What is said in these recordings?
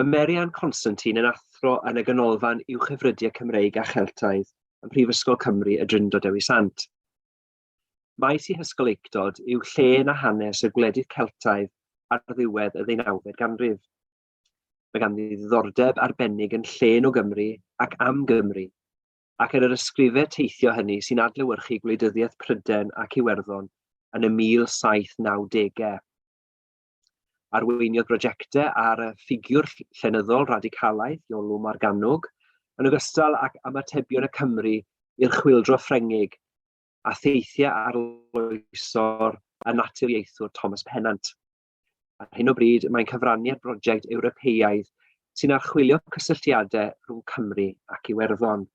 Mae Mary-Ann Constantine yn athro yn y Ganolfan Uwchefrydiau Cymreig a Cheltaidd ym Mhrifysgol Cymru y Drindod Dewi Sant. Maes ei hysgolheictod yw llên a hanes y gwledydd Celtaidd ar ddiwedd y ddeunawfed ganrif. Mae ganddi ddiddordeb arbennig yn llên o Gymru ac am Gymru, ac yn yr ysgrifau teithio hynny sy'n adlewyrchu gwleidyddiaeth Prydain ac Iwerddon yn y 1790au. Arweiniodd brojectau ar y ffigiwr llenyddol radicalaidd, Iolo Morganwg, yn ogystal ag ymatebion y Cymry i'r Chwyldro Ffrengig a theithiau arloesor y naturiaethwr Thomas Pennant. Ar hyn o bryd, mae'n cyfrannu at broject Ewropeaidd sy'n archwilio cysylltiadau rhwng Cymru ac Iwerddon.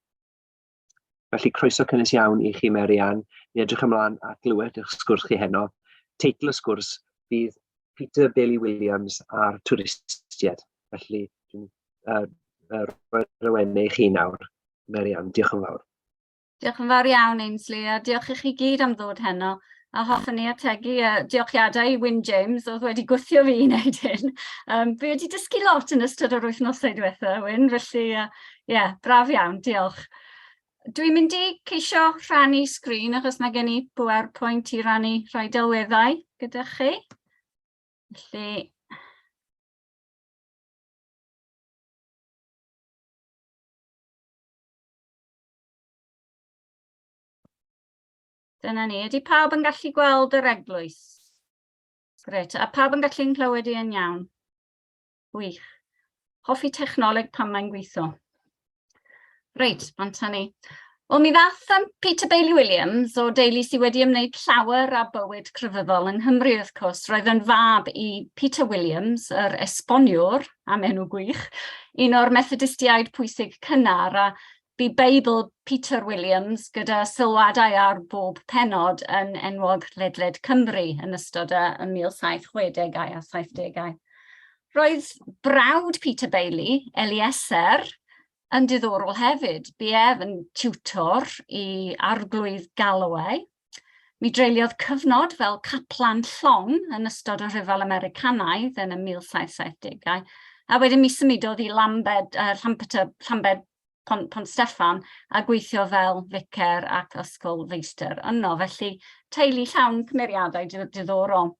Felly, croeso cynnes iawn i chi, Mary Ann. Ni'n edrych ymlaen at glywed eich sgwrs chi heno. Teitl y sgwrs fydd Peter Bailey Williams a'r twristiaid. Felly, dwi'n rhoi'r awenau i chi nawr, Mary Ann. Diolch yn fawr. Diolch yn fawr iawn, Ainsley, a diolch i chi gyd am ddod heno. A hoffwn i ategu diolchiadau i Wyn James, oedd wedi gwthio fi i wneud hyn. Fi wedi dysgu lot yn ystod yr wythnosau diwetha, Wyn, felly ie, yeah, braf iawn, diolch. Dwi'n mynd i ceisio rhannu sgrin achos mae gen i PowerPoint i rannu rhai delweddau gyda chi. Felly, Dyna ni. Ydy pawb yn gallu gweld yr eglwys? Gret. A pawb yn gallu nghlywed i yn iawn? Gwych. Hoffi technoleg pan mae'n gweithio. Reit, bant â ni. Wel, mi ddath um, Peter Bailey Williams o deulu sydd wedi ymwneud llawer â bywyd crefyddol yng Nghymru, wrth cwrs. Roedd yn fab i Peter Williams, yr esboniwr, am enw gwych, un o'r Methodistiaid pwysig cynnar, a Bu Beibl Peter Williams gyda sylwadau ar bob pennod yn enwog ledled Cymru yn ystod y 1760au a 70au. Roedd brawd Peter Bailey, Eliezer, yn diddorol hefyd. Bu ef yn tiwtor i Arglwydd Galloway. Mi dreuliodd cyfnod fel caplan llong yn ystod y Rhyfel Americanaidd yn y 1770au, a wedyn mi symudodd i Lambed, Lampeter, Llambed Pont, Pont Steffan a gweithio fel ficer ac ysgol feistr yno. Felly teulu llawn cymeriadau diddorol.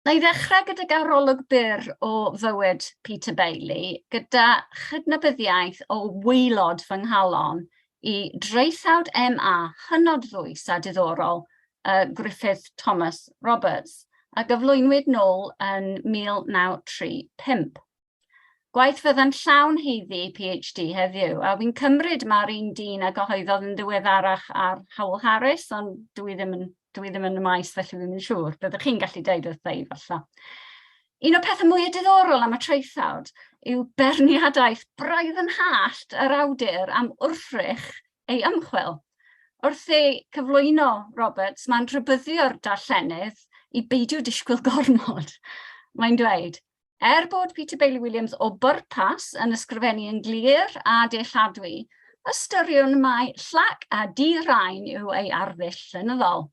Na i ddechrau gydag arolwg byr o fywyd Peter Bailey, gyda chydnabyddiaeth o waelod fy nghalon i draethawd MA hynod ddwys a diddorol uh, Griffith Thomas Roberts, a gyflwynwyd nôl yn 1935. Gwaith fydda'n llawn haeddu PhD heddiw, a wy'n cymryd mae'r un dyn a gyhoeddodd yn ddiweddarach ar Howell Harris, ond dwi ddim yn, dwi ddim yn y maes, felly ddim yn siŵr. Byddwch chi'n gallu deud wrtha i falle. Un o'r pethau mwyaf diddorol am y traethawd yw beirniadaeth braidd yn hallt yr awdur am wrthrych ei ymchwil. Wrth ei cyflwyno Roberts, mae'n rhybuddio'r darllenydd i beidio disgwyl gormod. Mae'n dweud, Er bod Peter Bailey Williams o bwrpas yn ysgrifennu yn glir a dealladwy, ystyriwn mai llac a di-raen yw ei arddull llenyddol.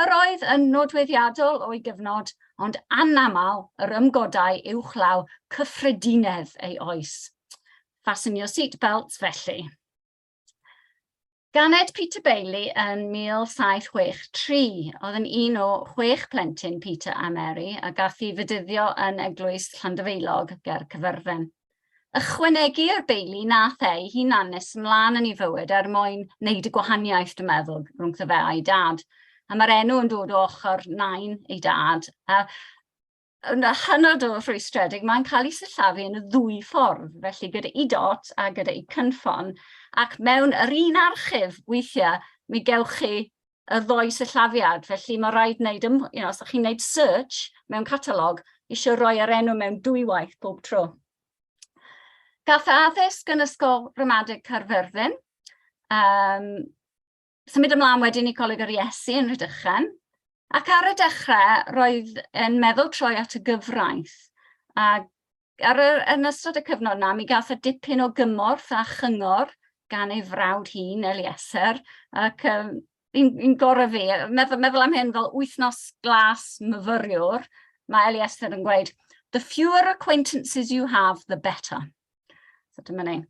Yr oedd yn nodweddiadol o'i gyfnod, ond anaml yr ymgodai uwchlaw cyffredinedd ei oes. Fasten your seat belts, felly. Ganed Peter Bailey yn 1763, oedd yn un o chwech plentyn Peter a Mary, a gath ei fedyddio yn eglwys Llandyfeilog ger Cyfyrddin. Ychwanegu'r Bailey nath ei hunan nes ymlaen yn ei fywyd er mwyn wneud y gwahaniaeth, dwi'n meddwl, rhwngtho fe a'i dad. A mae'r enw yn dod o ochr nain ei dad. A yn hynod o rhwystredig, mae'n cael ei sillafu yn y ddwy ffordd, felly gyda i dot a gyda i cynffon, ac mewn yr un archif weithiau mi gewch chi y ddoi sillafiad, felly mae rhaid wneud, you know, os ydych chi'n gwneud search mewn catalog, eisiau rhoi yr enw mewn dwywaith bob tro. Gath addysg yn Ysgol Ramadeg Caerfyrddin, symud ymlaen wedyn i Coleg yr Iesu yn Rhydychen, ac ar y dechrau roedd yn meddwl troi at y gyfraith, a ar y, yn ystod y cyfnod na, mi gath y dipyn o gymorth a chyngor gan ei frawd hun, Eliezer, ac um, un gorau fi, meddwl, meddwl am hyn fel wythnos glas myfyriwr, mae Eliezer yn gweud, "The fewer acquaintances you have, the better." So dyma ni.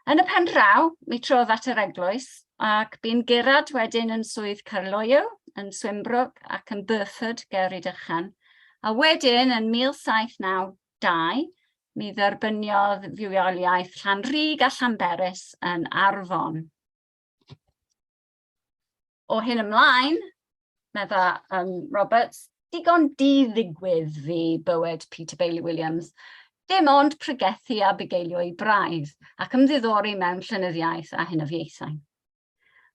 Yn y pen draw, mi trodd at yr eglwys ac bu'n gurad wedyn yn swydd Caerloyw, yn Swinbrook ac yn Burford ger Rhydychen. A wedyn yn 1792, mi dderbyniodd fugeiliaeth Llanrug a Llanberis yn Arfon. O hyn ymlaen, medda Roberts, digon di-ddigwydd fu bywyd Peter Bailey Williams, dim ond pregethu a bugeilio'i braidd, ac ymddiddori mewn llenyddiaeth a hynafiaethau.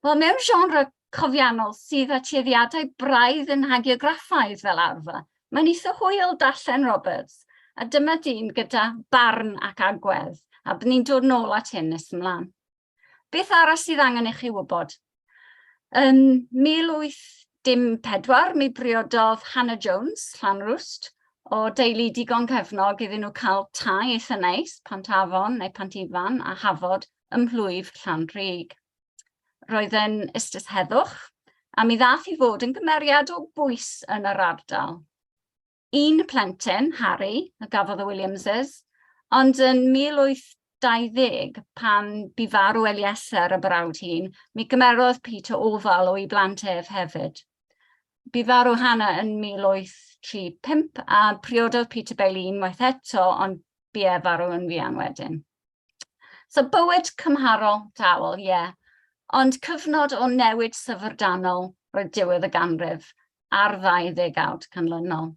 Wel, mewn genre cofiannol sydd â tueddiadau braidd yn hagiograffaidd fel arfer, mae'n eitha hwyl darllen Roberts, a dyma dyn gyda barn ac agwedd, a byddwn ni'n dod nôl at hyn nes ymlaen. Beth arall sydd angen i chi wybod? Yn 1814, mi briododd Hannah Jones, Llanrwst, o deulu digon cefnog iddyn nhw cael tai eitha neis, Pant Afon neu Pant Ifan a Hafod ym mhlwyf Llanrug. Roedd yn ustus heddwch, a mi ddath i fod yn gymeriad o bwys yn yr ardal. Un plentyn, Harry, a gafodd y Williamses, ond yn 1820, pan bu farw Eliezer y brawd hŷn, mi gymerodd Peter ofal o'i blant ef hefyd. Bu farw Hannah yn 1835 a priododd Peter Bailey unwaith eto, ond bu e farw yn fuan wedyn. So bywyd cymharol dawel, ie. Yeah. Ond cyfnod o newid syfrdanol roedd diwedd y ganrif a'r ddau ddegawd canlynol.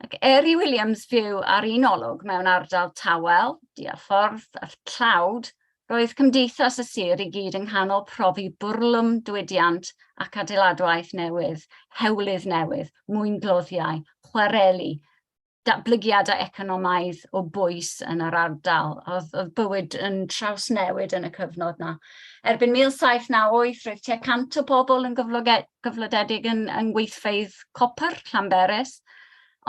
Ac er i Williams fyw ar un olwg mewn ardal tawel, diarffordd a tlawd, roedd cymdeithas y sir i gyd yng nghanol profi bwrlwm diwydiant ac adeiladwaith newydd, hewlydd newydd, mwyngloddiau, chwareli, datblygiadau economaidd o bwys yn yr ardal. Oedd bywyd yn trawsnewid yn y cyfnod 'na. Erbyn 1798, roedd tua 100 o bobl yn gyflogedig yn gweithfeydd copr Llanberis,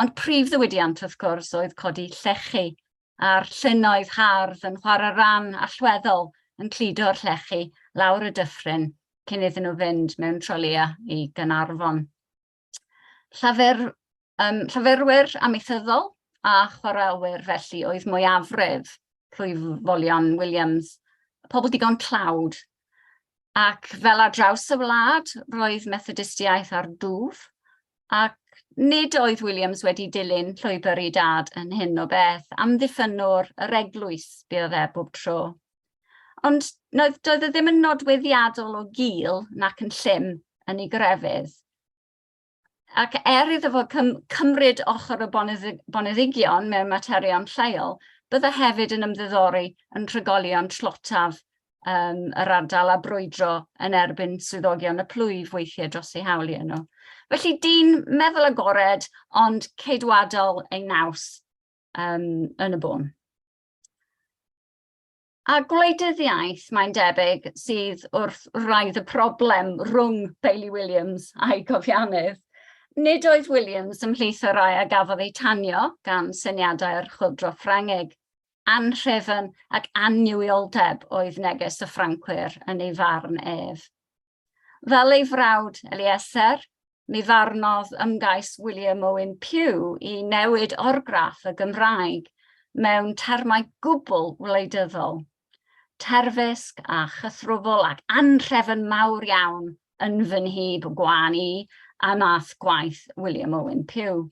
ond prif ddiwydiant, wrth gwrs, oedd codi llechi, a'r llynnoedd hardd yn chwarae rhan allweddol yn cludo'r llechi lawr y dyffryn cyn iddyn nhw fynd mewn trolïau i Gaernarfon. Llafurwyr amaethyddol a chwarelwyr felly oedd mwyafrif plwyfolion Williams, pobl digon tlawd. Ac fel ar draws y wlad, roedd Methodistiaeth ar dwf, ac nid oedd Williams wedi dilyn llwybr ei dad yn hyn o beth, amddiffynnwr yr eglwys buodd e bob tro. Ond doedd e ddim yn nodweddiadol o gul nac yn llym yn ei grefydd. Ac er iddo fo cymryd ochr y boneddigion mewn materion lleol, bydde hefyd yn ymddiddori yn trigolion tlotaf yr ardal a brwydro yn erbyn swyddogion y plwyf weithiau dros eu hawliau nhw. Felly dyn meddwl agored, ond ceidwadol ei naws yn y bôn. A gwleidyddiaeth, mae'n debyg, sydd wrth wraidd y broblem rhwng Bailey Williams a'i gofiannydd. Nid oedd Williams ymhlith y rhai a gafodd eu tanio gan syniadau'r Chwyldro Ffrengig. Anhrefn ac annuwioldeb oedd neges y Ffrancwyr yn ei farn ef. Fel ei frawd Eliezer, mi farnodd ymgais William Owen Pughe i newid orgraff y Gymraeg mewn termau gwbl wleidyddol. Terfysg a chythrwfl ac anhrefn mawr iawn yn fy nhyb gwan i a nath gwaith William Owen Pughe.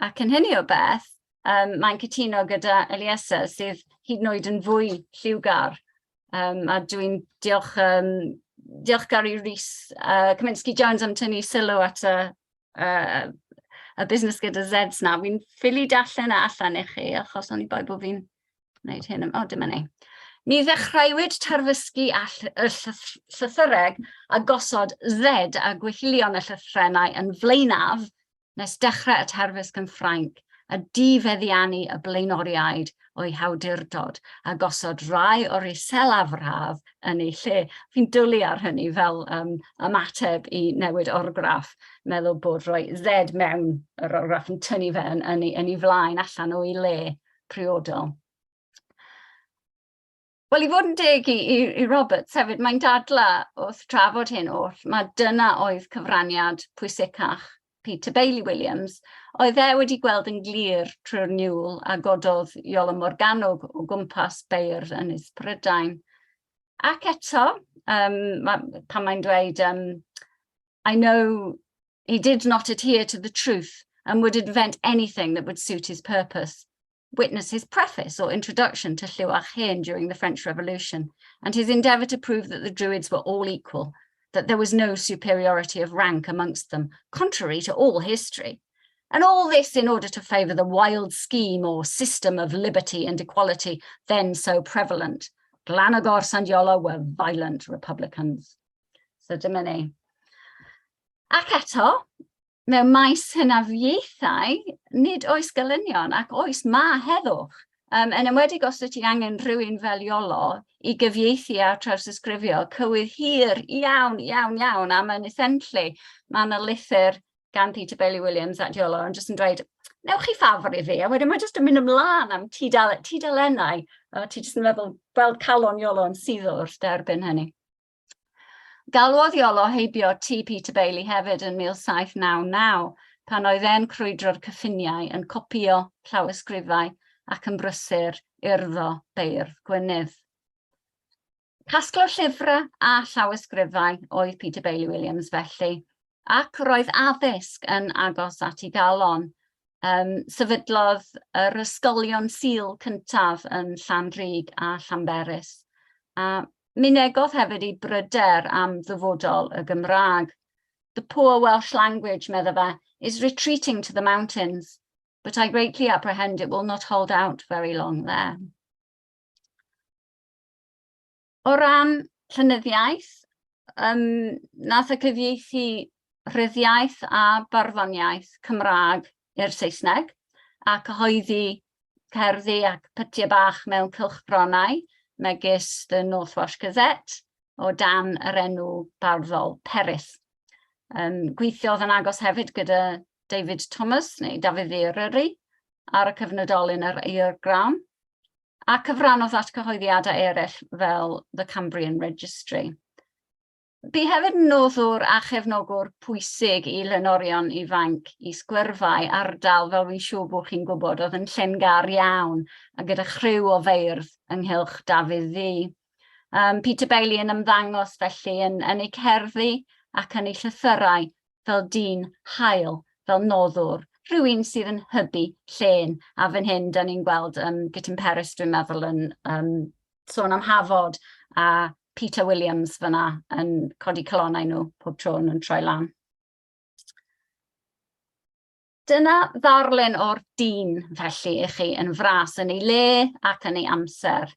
Ac yn hynny o beth, mae'n cytuno gyda Eliezer sydd hyd yn oed yn fwy lliwgar. A dwi'n diolchgar i Rhys Kaminski-Jones am tynnu sylw at y busnes gyda Zs na. Fi'n ffili darllen e allan i chi, achos o'n i bai bod fi'n gwneud hyn. O, dyma ni. Ni ddechreuwyd terfysgu y llythyreg a gosod Z a gwehylion y llythrennau yn flaenaf nes dechrau y terfysg yn Ffrainc a difeddiannu y blaenoriaid o'i hawdurdod a gosod rai o'r iselafraf yn ei lle. Fi'n dwlu ar hynny fel ymateb i newid orgraff, meddwl bod rhoi Z mewn yr orgraff yn tynnu fe yn ei flaen allan o'i le priodol. Wel, i fod yn deg i Roberts hefyd, mae'n dadla wrth trafod hyn oll, mae dyna oedd cyfraniad pwysicach Peter. Peter Bailey Williams, oedd e wedi gweld yn glir trwy'r niwl a gododd Iolo Morganwg o gwmpas beirdd Ynys Prydain. Ac eto, pan mae'n dweud, "I know he did not adhere to the truth and would invent anything that would suit his purpose. Witness his preface or introduction to Llywarch Hen during the French Revolution, and his endeavour to prove that the Druids were all equal, that there was no superiority of rank amongst them, contrary to all history. And all this in order to favour the wild scheme or system of liberty and equality then so prevalent. Glan-y-Gors and Iolo were violent Republicans." So dyma ni. Ac eto, mewn maes hynafiaethau, nid oes gelynion ac oes ma heddwch. Yn enwedig os wyt ti angen rhywun fel Iolo i gyfieithu a trawsysgrifio cywydd hir iawn, iawn, iawn am Ynys Enlli. Mae yna lythyr gan Peter Bailey Williams at Iolo yn jyst yn dweud, "Newch chi ffafr i fi," a wedyn mae jyst yn mynd ymlaen am tudalennau, a ti jyst yn meddwl, gweld calon Iolo yn suddo wrth derbyn hynny. Galwodd Iolo heibio tŷ Peter Bailey hefyd yn 1799, pan oedd e'n crwydro'r cyffiniau yn copïo llawysgrifau ac yn brysur urddo beirdd Gwynedd. Casglwr llyfrau a llawysgrifau oedd Peter Bailey Williams felly, ac roedd addysg yn agos at ei galon. Sefydlodd yr ysgolion Sul cyntaf yn Llanrug a Llanberis. A mynegodd hefyd ei bryder am ddyfodol y Gymraeg. "The poor Welsh language," medda fe, "is retreating to the mountains, but I greatly apprehend it will not hold out very long there." O ran llenyddiaeth, nath e cyfieithu rhyddiaeth a barddoniaeth Cymraeg i'r Saesneg a cyhoeddi cerddi ac pytiau bach mewn cylchgronau megis The North Welsh Gazette o dan yr enw barddol Peris. Gweithiodd yn agos hefyd gyda David Thomas neu Dafydd Eryri ar y cyfnodolyn Yr Eurgrawn a cyfrannodd at cyhoeddiadau eraill fel The Cambrian Registry. Bu hefyd yn noddwr a chefnogwr pwysig i lenorion ifanc Is Gwyrfai, ardal, fel fi'n siŵr bod chi'n gwybod, oedd yn llengar iawn a gyda chriw o feirdd ynghylch Dafydd Ddu. Peter Bailey yn ymddangos felly yn ei cerddi ac yn ei llythyrau fel dyn hael, fel noddwr, rhywun sydd yn hybu llên, a fan hyn da ni'n gweld Gutyn Peris, dwi'n meddwl, yn sôn am Hafod a Peter Williams fyna yn codi calonnau nhw pob tro nhw'n troi lan. Dyna ddarlun o'r dyn felly i chi yn fras yn ei le ac yn ei amser.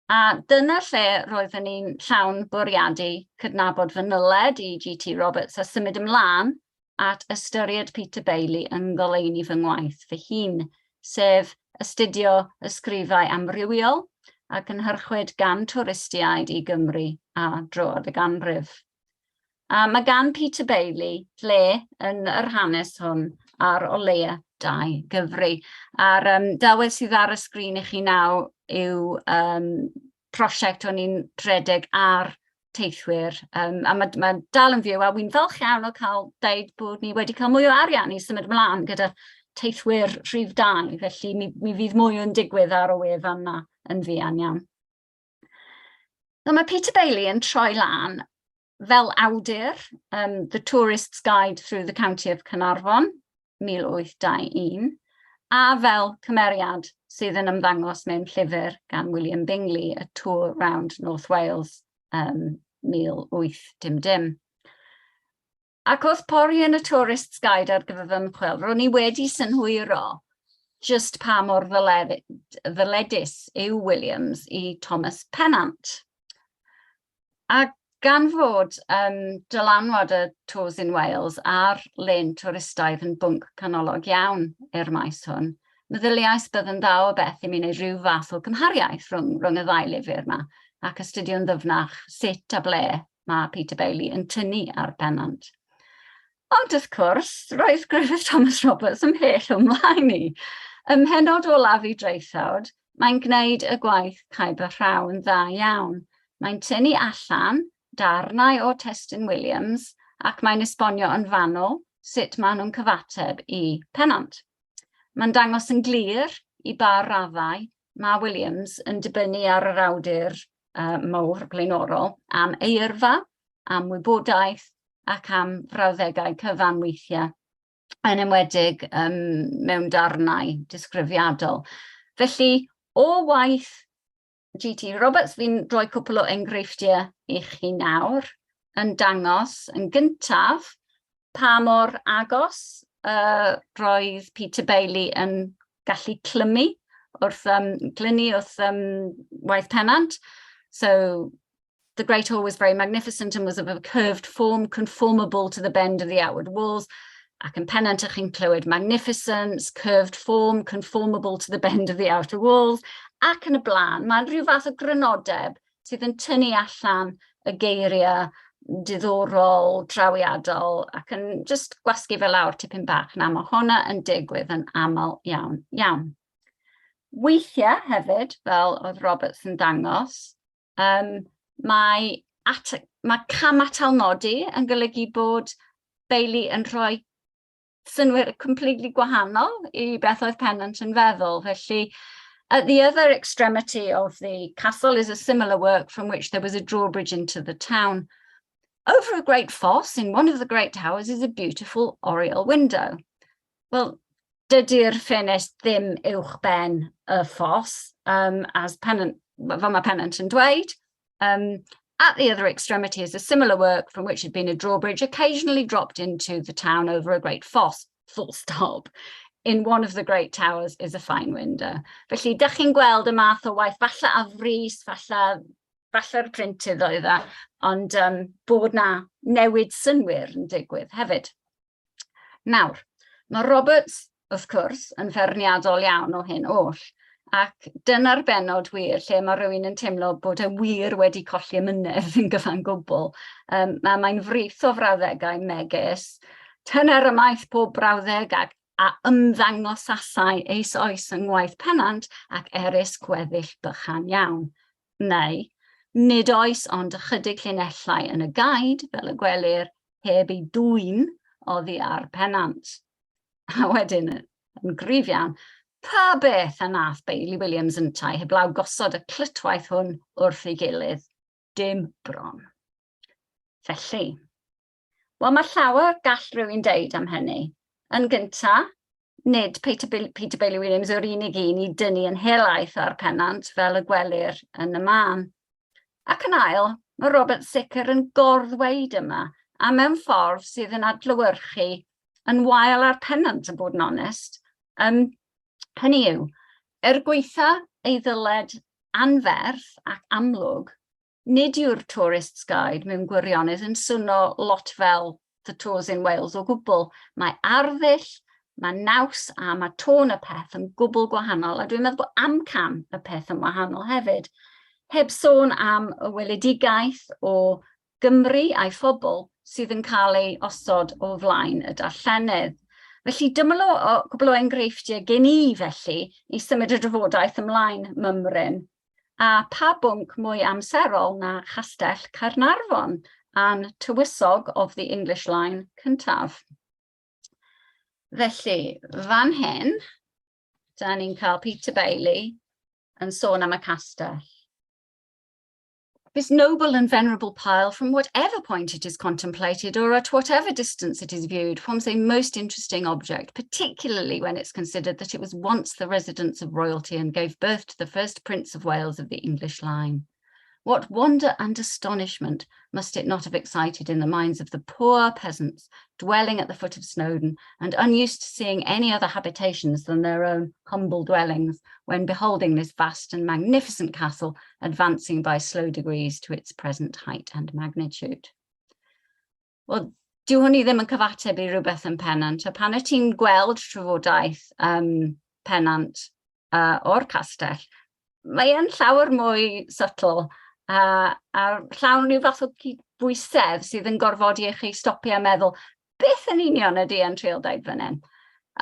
A dyna lle roeddwn ni'n llawn bwriadu cydnabod fy nyled i G.T. Roberts a symud ymlaen at ystyried Peter Bailey yng ngoleuni fy ngwaith fy hun, sef astudio ysgrifau amrywiol a gynhyrchwyd gan twristiaid i Gymru a droad y ganrif. A mae gan Peter Bailey le yn yr hanes hwn ar o leia dau gyfri. A'r delwedd sydd ar y sgrin i chi nawr yw prosiect o'n i'n rhedeg ar teithwyr, a mae dal yn fyw, a wy'n falch iawn o cael deud bod ni wedi cael mwy o arian i symud ymlaen gyda teithwyr rhif 2, felly mi fydd mwy yn digwydd ar y wefan yna yn fuan iawn. So mae Peter Bailey yn troi lan fel awdur, The Tourist's Guide Through the County of Carnarvon, 1821, a fel cymeriad sydd yn ymddangos mewn llyfr gan William Bingley, A Tour Round North Wales, 1800. Ac wrth pori yn y Tourist's Guide ar gyfer fy ymchwil, ro'n i wedi synhwyro just pa mor ddyledus yw Williams i Thomas Pennant. A gan fod dylanwad y Tours in Wales ar lên twristaidd yn bwnc canolog iawn i'r maes hwn, meddyliais bydd yn dda o beth i mi wneud rhyw fath o gymhariaeth rhwng y ddau lyfr yma ac astudio'n ddyfnach sut a ble mae Peter Bailey yn tynnu ar Pennant. Ond wrth gwrs, roedd Griffith Thomas Roberts ymhell o mlaen i. Ym mhennod olaf ei draethawd, mae'n gwneud y gwaith caib a rhaw yn dda iawn. Mae'n tynnu allan darnau o testun Williams ac mae'n esbonio yn fanwl. sut maen nhw'n cyfateb i Pennant. Mae'n dangos yn glir i ba raddau mae Williams yn dibynnu ar yr awdur mawr blaenorol am eirfa, am wybodaeth ac am frawddegau cyfan weithiau, yn enwedig mewn darnau disgrifiadol. Felly, o waith G.T. Roberts, fi'n rhoi cwpl o enghreifftiau i chi nawr yn dangos yn gyntaf pa mor agos roedd Peter Bailey yn gallu clymu wrth glynu wrth waith Pennant. So the Great Hall was very magnificent and was of a curved form conformable to the bend of the outward walls. Ac yn Pennant ych chi'n clywed magnificence, curved form, conformable to the bend of the outer walls. Ac yn y blaen, mae'n rhyw fath o grynodeb sydd yn tynnu allan y geiriau diddorol, trawiadol, ac yn just gwasgu fe lawr tipyn bach. Na, mae hwnna yn digwydd yn aml iawn, iawn. Weithiau hefyd, fel oedd Roberts yn dangos, mae cam atalnodi yn golygu bod Bailey yn rhoi synwyr completely gwahanol i beth oedd Pennant yn feddwl. Felly, at the other extremity of the castle is a similar work from which there was a drawbridge into the town. Over a great fosse in one of the great towers is a beautiful oriel window. Wel, dydy'r ffenest ddim uwch ben y ffos, as Pennant, fel mae Pennant yn dweud. At the other extremity is a similar work from which had been a drawbridge occasionally dropped into the town over a great fosse, full stop. In one of the great towers is a fine window. Felly, dych chi'n gweld y math o waith, falle ar frys, falle'r printydd oedd e, ond bod na newid synwyr yn digwydd hefyd. Nawr, mae Roberts, wrth gwrs, yn feirniadol iawn o hyn oll. Ac dyna'r benod wir lle mae rhywun yn teimlo bod e wir wedi colli amynedd yn gyfan gwbl. Mae'n frith o frawddegau megis, "Tyner ymaith pob brawddeg ac a ymddangosasai eisoes yng ngwaith Pennant ac erys gweddill bychan iawn." Neu, "Nid oes ond ychydig llinellau yn y guide, fel y gwelir, heb ei dwyn oddi ar Pennant." A wedyn, yn gryf iawn, "Pa beth a nath Bailey Williams yntau heblaw gosod y clytwaith hwn wrth ei gilydd? Dim bron." Felly, wel, mae llawer gall rhywun deud am hynny. Yn gynta, nid Peter Bailey Williams yw'r unig un i dynnu yn helaeth ar Pennant fel y gwelir yn y man. Ac yn ail, mae Robert sicr yn gorddweud yma, a mewn ffordd sydd yn adlewyrchu yn wael ar Pennant, yn bod yn onest. Hynny yw, er gweitha ei ddyled anferth ac amlwg, nid yw'r Tourist's Guide mewn gwirionedd yn swno lot fel The Tours in Wales o gwbl. Mae arddull, mae naws a mae tôn y peth yn gwbl gwahanol, a dwi'n meddwl bod amcan y peth yn wahanol hefyd. Heb sôn am y weledigaeth o Gymru a'i phobl sydd yn cael ei osod o flaen y darllenydd. Felly dyma cwbl o enghreifftiau gen i felly i symud y drafodaeth ymlaen mymryn. A pa bwnc mwy amserol na Chastell Caernarfon a'n tywysog of the English line cyntaf? Felly, fan hyn, da ni'n cael Peter Bailey yn sôn am y castell. "This noble and venerable pile, from whatever point it is contemplated or at whatever distance it is viewed, forms a most interesting object, particularly when it's considered that it was once the residence of royalty and gave birth to the first Prince of Wales of the English line. What wonder and astonishment must it not have excited in the minds of the poor peasants dwelling at the foot of Snowdon and unused to seeing any other habitations than their own humble dwellings, when beholding this vast and magnificent castle advancing by slow degrees to its present height and magnitude?" Wel, dyw hwn i ddim yn cyfateb i rhywbeth yn Pennant, a pan y ti'n gweld trafodaeth Pennant o'r castell, mae e'n llawer mwy subtle a llawn rhyw fath o bwysedd sydd yn gorfodi i chi stopio a meddwl, beth yn union ydy e'n treial deud fan hyn?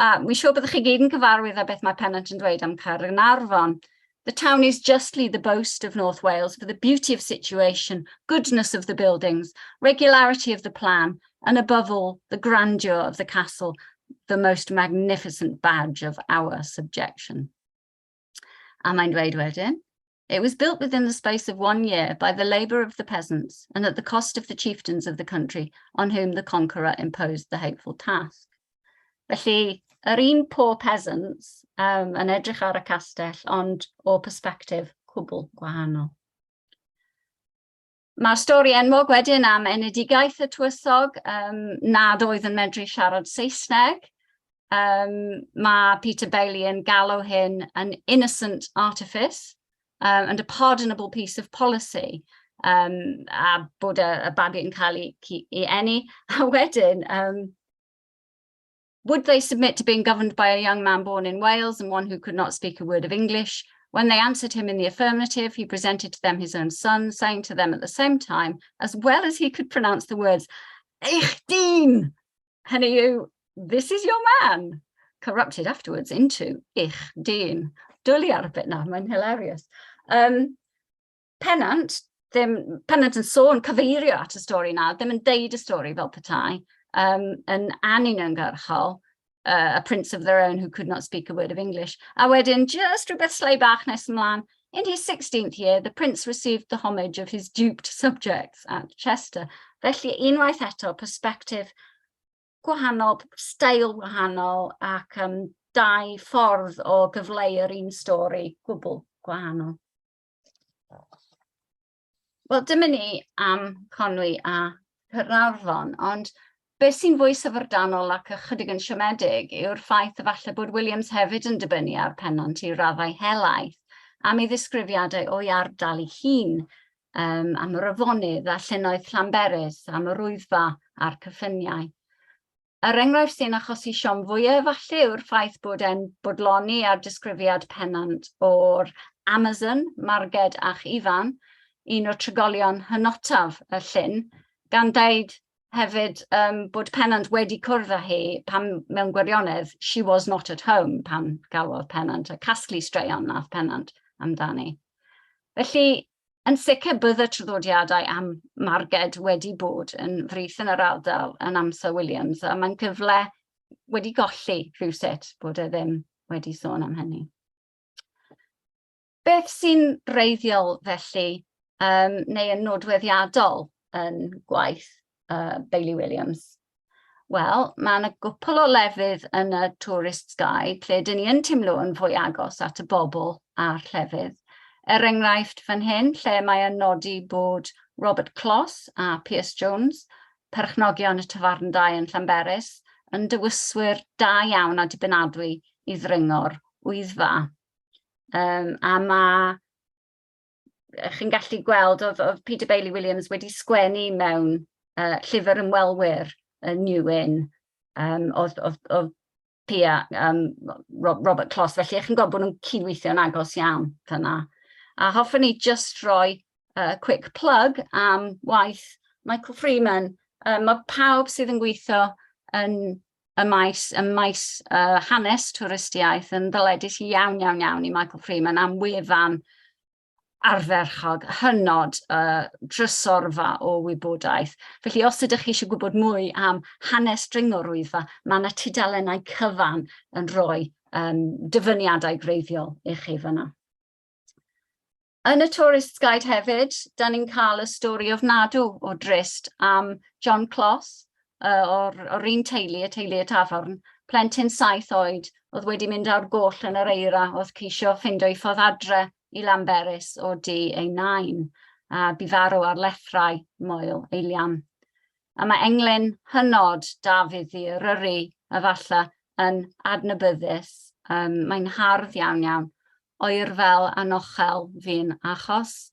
A wi'n siŵr byddwch chi gyd yn cyfarwydd â beth mae Pennant yn dweud am Caernarfon. "The town is justly the boast of North Wales for the beauty of situation, goodness of the buildings, regularity of the plan, and above all, the grandeur of the castle, the most magnificent badge of our subjection. A mae'n dweud wedyn, "It was built within the space of one year by the labour of the peasants and at the cost of the chieftains of the country on whom the conqueror imposed the hateful task." Felly, yr un poor peasants yn edrych ar y castell, ond o perspective cwbl gwahanol. Mae'r stori enwog wedyn am enedigaeth y tywysog nad oedd yn medru siarad Saesneg. Mae Peter Bailey yn galw hyn an innocent artifice and a pardonable piece of policy. A bod y babi yn cael ei eni. A wedyn, "Would they submit to being governed by a young man born in Wales and one who could not speak a word of English? When they answered him in the affirmative, he presented to them his own son, saying to them at the same time, as well as he could pronounce the words, 'Eich dyn!' Hynny yw, 'This is your man,' corrupted afterwards into 'ich dyn.'" Dwlu ar y bit na, mae'n hilarious. Pennant, ddim, Pennant yn sôn, cyfeirio at y stori na, ddim yn deud y stori fel petai, yn anuniongyrchol, a prince of their own who could not speak a word of English. A wedyn, just rhywbeth slei bach nes ymlaen, "In his 16th year, the prince received the homage of his duped subjects at Chester." Felly, unwaith eto, perspective gwahanol, steil wahanol, ac dau ffordd o gyfleu yr un stori gwbl gwahanol. Wel, dyma ni am Conwy a Caernarfon, ond beth sy'n fwy syfrdanol ac ychydig yn siomedig yw'r ffaith efallai bod Williams hefyd yn dibynnu ar Pennant i raddau helaeth am ei ddisgrifiadau o'i ardal ei hun, am yr afonydd a llynnoedd Llanberis, am yr Wyddfa a'r cyffiniau. Yr enghraifft sy'n achosi siom fwyaf efallai yw'r ffaith bod e'n bodloni ar disgrifiad Pennant o'r Amazon, Marged ach Ifan, un o'r trigolion hynotaf y llyn, gan deud hefyd bod Pennant wedi cwrdd â hi pan mewn gwirionedd she was not at home pan galwodd Pennant, a casglu straeon nath Pennant amdani. Felly, yn sicr bydde traddodiadau am Marged wedi bod yn frith yn yr ardal yn amser Williams, a mae'n gyfle wedi golli rhywsut bod e ddim wedi sôn am hynny. Beth sy'n wreiddiol felly, neu yn nodweddiadol yn gwaith Bailey Williams? Wel, mae yna gwpl o lefydd yn y Tourist's Guide lle dyn ni yn teimlo yn fwy agos at y bobl a'r llefydd. Er enghraifft fan hyn, lle mae yn nodi bod Robert Closs a Pierce Jones, perchnogion y tafarndai yn Llanberis, yn dywyswyr da iawn a dibynadwy i ddringo'r Wyddfa. A mae chi'n gallu gweld oedd Peter Bailey Williams wedi sgwennu mewn llyfr ymwelwyr y New Inn, oedd Pia, Robert Closs, felly chi'n gweld bod nhw'n cydweithio'n agos iawn fyna. A hoffwn i just roi quick plug am waith Michael Freeman. Mae pawb sydd yn gweithio yn y maes hanes twristiaeth yn ddyledus iawn, iawn, iawn i Michael Freeman am wefan ardderchog, hynod, drysorfa o wybodaeth. Felly os ydych chi eisiau gwybod mwy am hanes dringo'r Wyddfa, mae yna tudalennau cyfan yn rhoi dyfyniadau gwreiddiol i chi fyna. Yn y Tourist's Guide hefyd, da ni'n cael y stori ofnadw o drist am John Closs, o'r un teulu, y teulu y tafarn, plentyn 7 oed oedd wedi mynd ar goll yn yr eira, oedd ceisio ffindo ei ffordd adre i Lanberis o dŷ ei nain, a bu farw ar lethrau Moel Eilian. A mae englyn hynod Dafydd Ddu Eryri, efallai, yn adnabyddus. Mae'n hardd iawn iawn. "Oerfel anochel fu'n achos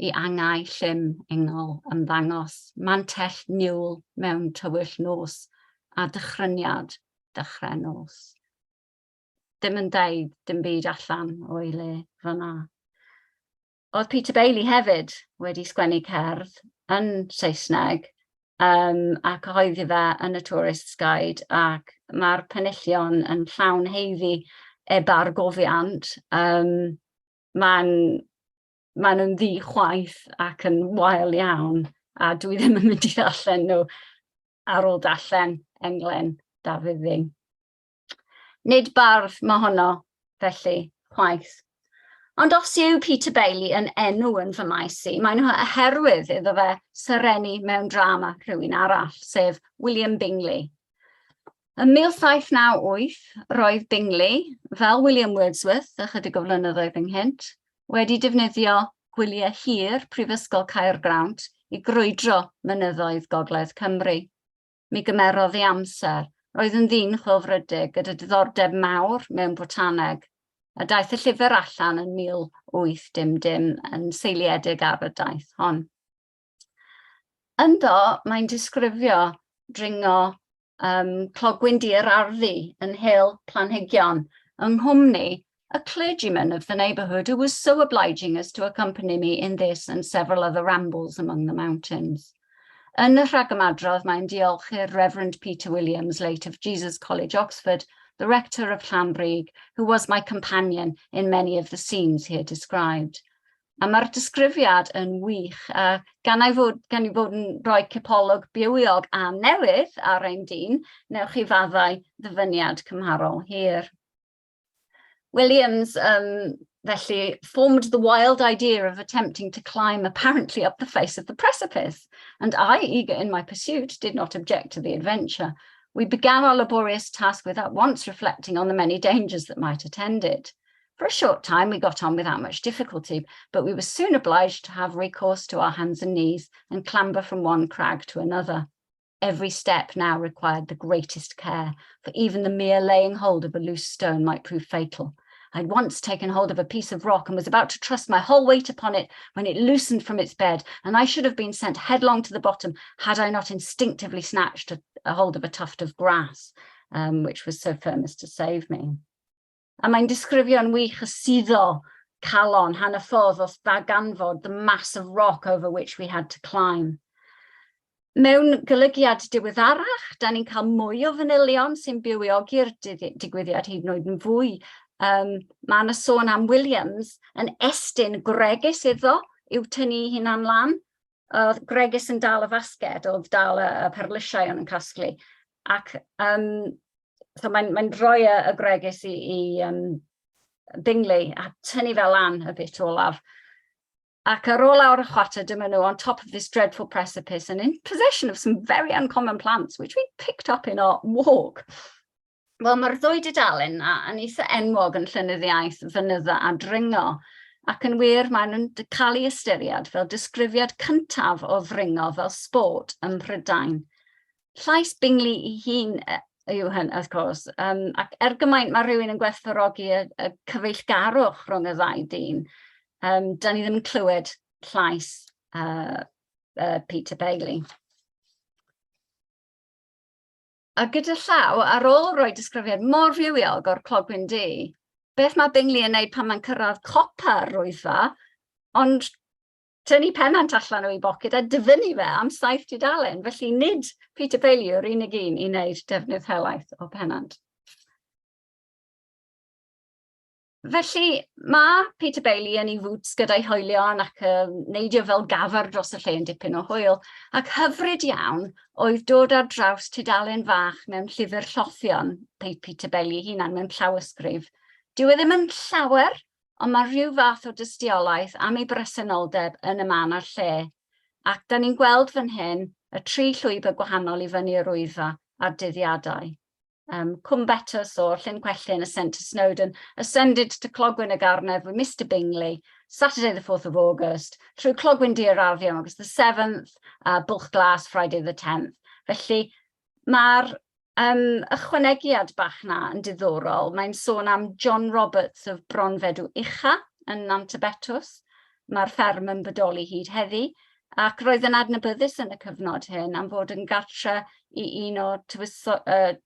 i angau llym ingol ymddangos, mantell niwl mewn tywyll nos a dychryniad dechrau nos." Ddim yn deud dim byd allan o'i le fyna. Oedd Peter Bailey hefyd wedi sgwennu cerdd yn Saesneg a cyhoeddi fe yn y Tourist's Guide, ac mae'r penillion yn llawn haeddu ebargofiant. Maen nhw'n ddi-chwaeth ac yn wael iawn, a dwi ddim yn mynd i ddarllen nhw. Ar ôl darllen englyn Dafydd Ddu. Nid bardd mohono, felly, chwaith. Ond os yw Peter Bailey yn enw yn fy maes i, mae'n oherwydd iddo fe serennu mewn drama rhywun arall, sef William Bingley. Ym 1798, roedd Bingley, fel William Wordsworth ychydig o flynyddoedd ynghynt, wedi defnyddio gwyliau hir Prifysgol Caergrawnt i grwydro mynyddoedd Gogledd Cymru. Mi gymerodd ei amser. Roedd yn ddyn chwilfrydig gyda diddordeb mawr mewn botaneg, a daeth y llyfr allan yn 1800 yn seiliedig ar y daith hon. Ynddo, mae'n disgrifio dringo clogwyn du'r arddu yn hel planhigion yng nghwmni a clergyman of the neighbourhood who was so obliging as to accompany me in this and several other rambles among the mountains. Yn y rhagymadrodd, mae'n diolch i'r Reverend Peter Williams, late of Jesus College, Oxford, the rector of Llanbrig, who was my companion in many of the scenes here described. A mae'r disgrifiad yn wych, a gan ei fod yn rhoi cipolwg bywiog a newydd ar ein dyn, newch chi faddau ddyfyniad cymharol hir. Williams, felly, formed the wild idea of attempting to climb apparently up the face of the precipice, and I, eager in my pursuit, did not object to the adventure. We began our laborious task without once reflecting on the many dangers that might attend it. For a short time we got on without much difficulty, but we were soon obliged to have recourse to our hands and knees and clamber from one crag to another. Every step now required the greatest care, for even the mere laying hold of a loose stone might prove fatal. I'd once taken hold of a piece of rock and was about to trust my whole weight upon it when it loosened from its bed, and I should have been sent headlong to the bottom had I not instinctively snatched a hold of a tuft of grass, which was so firm as to save me. A mae'n disgrifio'n wych y suddo calon hanner ffordd wrth ddarganfod the mass of rock over which we had to climb. Mewn golygiad diweddarach, da ni'n cael mwy o fanylion sy'n bywiogi'r digwyddiad hyd yn oed yn fwy. Mae yna sôn am Williams yn estyn gwregys iddo i'w tynnu hunan lan. Oedd gwregys yn dal y fasged, oedd dal y perlysiau o'n yn casglu. Ac so mae'n rhoi y gwregys i Bingley a tynnu fel lan y bit olaf. Ac ar ôl awr y chwarter, dyma nhw on top of this dreadful precipice and in possession of some very uncommon plants, which we picked up in our walk. Wel, mae'r ddwy dudalen na yn eitha enwog yn llenyddiaeth fynydda a dringo, ac yn wir maen nhw'n cael ei ystyried fel disgrifiad cyntaf o ddringo fel sport ym Mhrydain. Llais Bingley ei hun yw hyn, of course, ac er gymaint mae rhywun yn gwerthfawrogi y cyfeillgarwch rhwng y ddau dyn, da ni ddim yn clywed llais Peter Bailey. A gyda llaw, ar ôl rhoi disgrifiad mor fywiog o'r clogwyn du, beth mae Bingley yn neud pan mae'n cyrraedd copa'r Wyddfa, ond tynnu pennant allan o'i boced a dyfynnu fe am 7 tudalen. Felly nid Peter Bailey yw'r unig un i wneud defnydd helaeth o pennant. Felly mae Peter Bailey yn ei fŵts gyda'i hoelion ac yn neidio fel gafr dros y lle yn dipyn o hwyl, ac hyfryd iawn oedd dod ar draws tudalen fach mewn llyfr lloffion Peter Bailey ei hunan mewn llawysgrif. Dyw e ddim yn llawer, ond mae rhyw fath o dystiolaeth am ei bresenoldeb yn y man a'r lle. Ac da ni'n gweld fan hyn y tri llwybr gwahanol i fyny yr Wyddfa a'r dyddiadau. Cwm Betws or Llyn Cwellyn ascent to Snowdon, ascended to Clogwyn y Garnedd with Mr Bingley, Saturday the 4th of August, through Clogwyn Du'r Arddu on August the 7th, Bwlch Glas Friday the 10th. Felly mae'r ychwanegiad bach na yn diddorol. Mae'n sôn am John Roberts of Bronfedw Ucha yn Nant y Betws. Mae'r fferm yn bodoli hyd heddi, ac roedd yn adnabyddus yn y cyfnod hyn am fod yn gartre i un o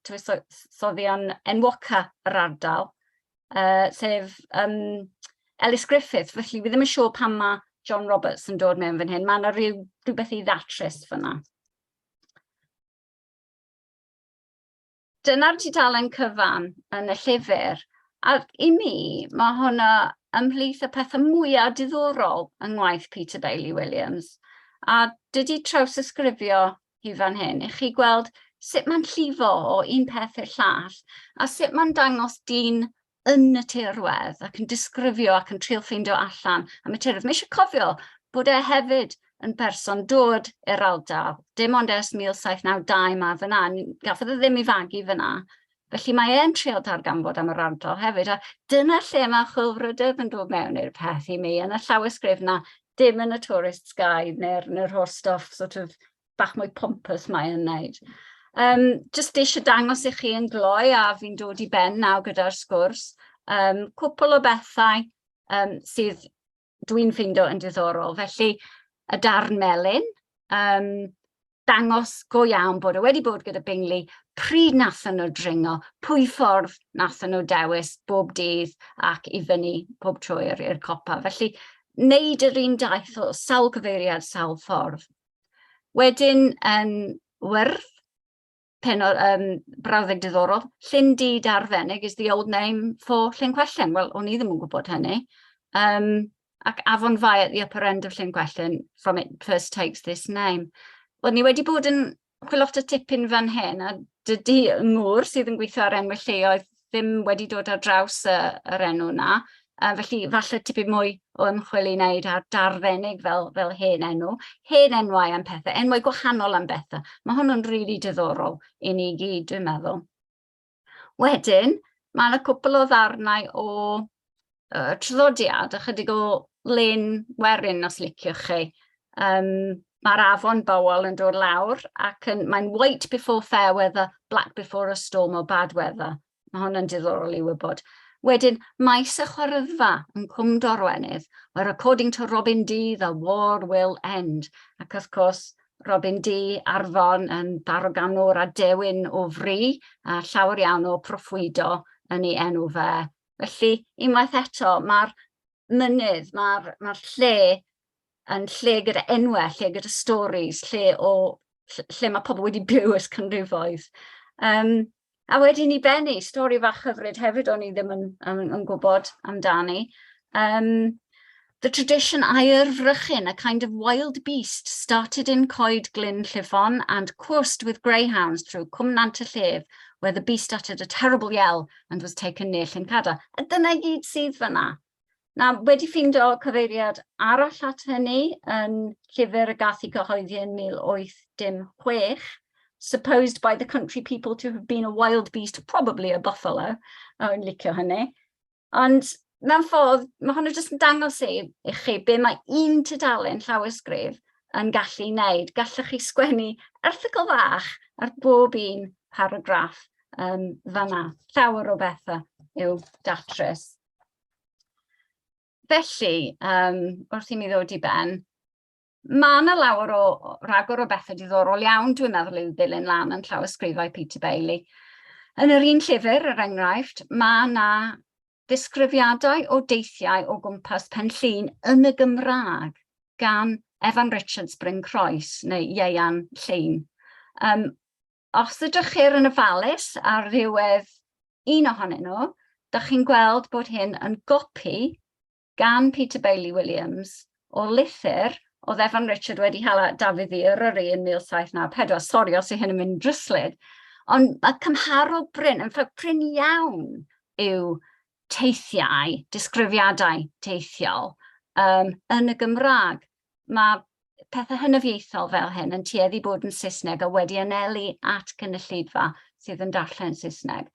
tywysoddion enwoca yr ardal, sef Ellis Griffith. Felly fi ddim yn siŵr pam mae John Roberts yn dod mewn fan hyn. Mae yna rhywbeth i ddatrys fyna. Dyna'r tudalen cyfan yn y llyfr. A i mi, mae hwnna ymhlith y pethau mwyaf diddorol yng ngwaith Peter Bailey Williams. A dydy trawsysgrifio hi fan hyn, i chi gweld sut mae'n llifo o un peth i'r llall, a sut mae'n dangos dyn yn y tirwedd ac yn disgrifio ac yn trio ffeindio allan am y tirwedd. Mae eisiau cofio bod e hefyd yn berson dod i'r ardal, dim ond ers 1792 mae fyna, gafodd e ddim ei fagu fyna. Felly mae e'n trio darganfod am yr ardal hefyd, a dyna lle mae chwilfrydedd yn dod mewn i'r peth i mi, yn y llawysgrif na, dim yn y tourist guide neu'r neu holl stuff sort of bach mwy pompous mae e'n wneud. Just eisiau dangos i chi yn gloi, a fi'n dod i ben nawr gyda'r sgwrs, cwpl o bethau sydd dwi'n ffeindo yn diddorol. Felly, y darn melyn, dangos go iawn bod e wedi bod gyda Bingley, pryd nathon nhw dringo, pwy ffordd nathon nhw dewis bob dydd ac i fyny pob tro i'r copa. Felly, wneud yr un daith o sawl cyfeiriad, sawl ffordd. Wedyn, yn wyrdd, penod, brawddeg diddorol, Llyn Du Darfennig is the old name for Llyn Cwellyn. Wel, o'n i ddim yn gwybod hynny. Ac Afon Fai at the upper end of Llyn Cwellyn, from it first takes this name. Wel, ni wedi bod yn chwilota tipyn fan hyn, a dydy ngŵr sydd yn gweithio ar enwau lleoedd ddim wedi dod ar draws yr enw na. Felly falle tipyn mwy o ymchwil i wneud ar Darfennig fel hen enw. Hen enwau am pethau, enwau gwahanol am bethau. Mae hwn yn rili really diddorol i ni gyd, dwi'n meddwl. Wedyn, mae yna cwpl o ddarnau o traddodiad, ychydig o len werin, os liciwch chi. Mae'r afon Bowel yn dod lawr ac mae'n white before fair weather, black before a storm or bad weather. Mae hwn yn diddorol i wybod. Wedyn, maes y chwaryddfa yn Cwm Dorwenydd, where according to Robin Ddu, the war will end. Ac wrth gwrs, Robin Ddu, Arfon yn daroganwr a dewin o fri, a llawer iawn o proffwydo yn ei enw fe. Felly, unwaith eto, mae'r mynydd, mae'r lle yn lle gyda enwau, lle gyda stories, lle mae pobl wedi byw ers canrifoedd. A wedyn i bennu, stori fach hyfryd hefyd o'n i ddim yn gwybod amdani. The tradition Aur Frychin, a kind of wild beast, started in Coed Glyn Llifon and coursed with greyhounds through Cwm Nant y Llef, where the beast uttered a terrible yell and was taken near Llyn. A dyna i gyd sydd fyna. Na, wedi ffindo cyfeiriad arall at hynny yn llyfr y gath ei gyhoeddi yn 1816, supposed by the country people to have been a wild beast, probably a buffalo. O'n licio hynny. Ond mewn ffordd, mae hwnna jyst yn dangos i chi be mae un tudalen llawysgrif yn gallu wneud. Gallwch chi sgwennu erthygl fach ar bob un paragraff fanna. Llawer o bethau i'w datrys. Felly, wrth i mi ddod i ben, mae yna lawer o ragor o bethau diddorol iawn, dwi'n meddwl, i'w ddilyn lan yn llawysgrifau Peter Bailey. Yn yr un llyfr, er enghraifft, mae yna ddisgrifiadau o deithiau o gwmpas Pen Llŷn yn y Gymraeg gan Evan Richards Bryn Croes neu Ieuan Llŷn. Os ydych chi'r yn ofalus ar ddiwedd un ohonyn nhw, da chi'n gweld bod hyn yn gopi gan Peter Bailey Williams o lythyr oedd Evan Richard wedi hala Dafydd i Eryri yn 1794. Sori os yw hyn yn mynd dryslyd. Ond mae cymharol brin, yn ffact prin iawn yw teithiau, disgrifiadau teithiol yn y Gymraeg. Mae pethau hynafiaethol fel hyn yn tueddu bod yn Saesneg a wedi anelu at gynulleidfa sydd yn darllen Saesneg.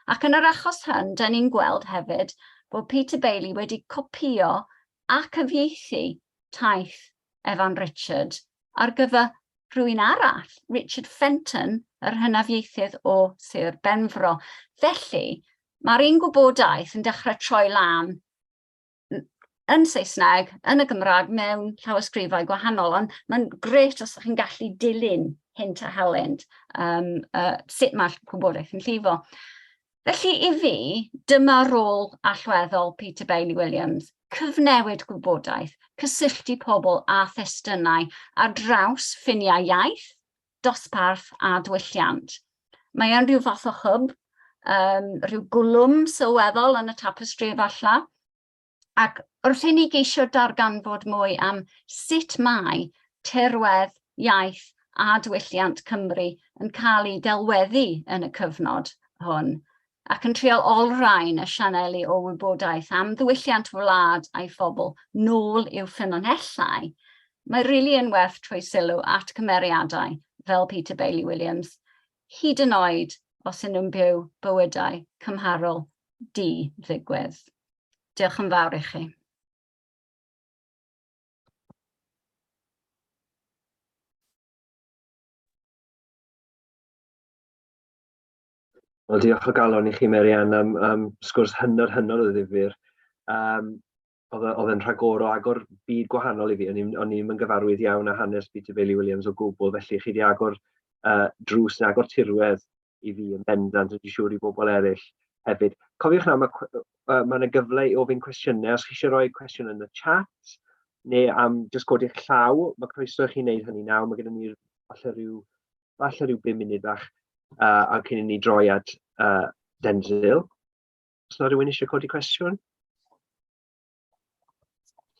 Ac yn yr achos hyn, da ni'n gweld hefyd bod Peter Bailey wedi copïo a cyfieithu taith Evan Richard ar gyfer rhywun arall, Richard Fenton, yr hynafiaethydd o Sir Benfro. Felly, mae'r un gwybodaeth yn dechrau troi lan yn Saesneg, yn y Gymraeg, mewn llawysgrifau gwahanol, ond mae'n grêt os ydych chi'n gallu dilyn hynt a helynt sut mae'r gwybodaeth yn llifo. Felly i fi, dyma rôl allweddol Peter Bailey Williams, cyfnewid gwybodaeth, cysylltu pobl a thestunau ar draws ffiniau iaith, dosbarth a diwylliant. Mae e'n rhyw fath o hub, rhyw gwlwm sylweddol yn y tapestri efallai. Ac wrth i ni geisio darganfod mwy am sut mae tirwedd, iaith a diwylliant Cymru yn cael ei delweddu yn y cyfnod hwn, ac yn trial olrhain y sianeli o wybodaeth am ddiwylliant wlad a'i phobl nôl i'w ffynonellau, mae rili yn werth troi sylw at cymeriadau fel Peter Bailey Williams, hyd yn oed os ydyn nhw'n byw bywydau cymharol di-ddigwydd. Diolch yn fawr i chi. Wel, diolch o galon i chi, Marianne, am, am sgwrs hynod, hynod o ddifyr. Um, oedd e, oedd e'n rhagor o agor byd gwahanol i fi. O'n i'n i'n gyfarwydd iawn â hanes Peter Bailey Williams o gwbl, felly chi wedi agor uh, drws neu agor tirwedd i fi yn bendant, dwi'n siŵr i bobl eraill hefyd. Cofiwch nawr, mae, uh, mae yna gyfle i ofyn cwestiynau. Os chi eisiau rhoi cwestiwn yn y chat, neu am jyst codi'ch llaw, mae croeso i chi wneud hynny nawr. Mae gyda ni falle rhyw, falle rhyw 5 munud bach a cyn i ni droi at Denzil. Os yna rhywun eisiau codi cwestiwn?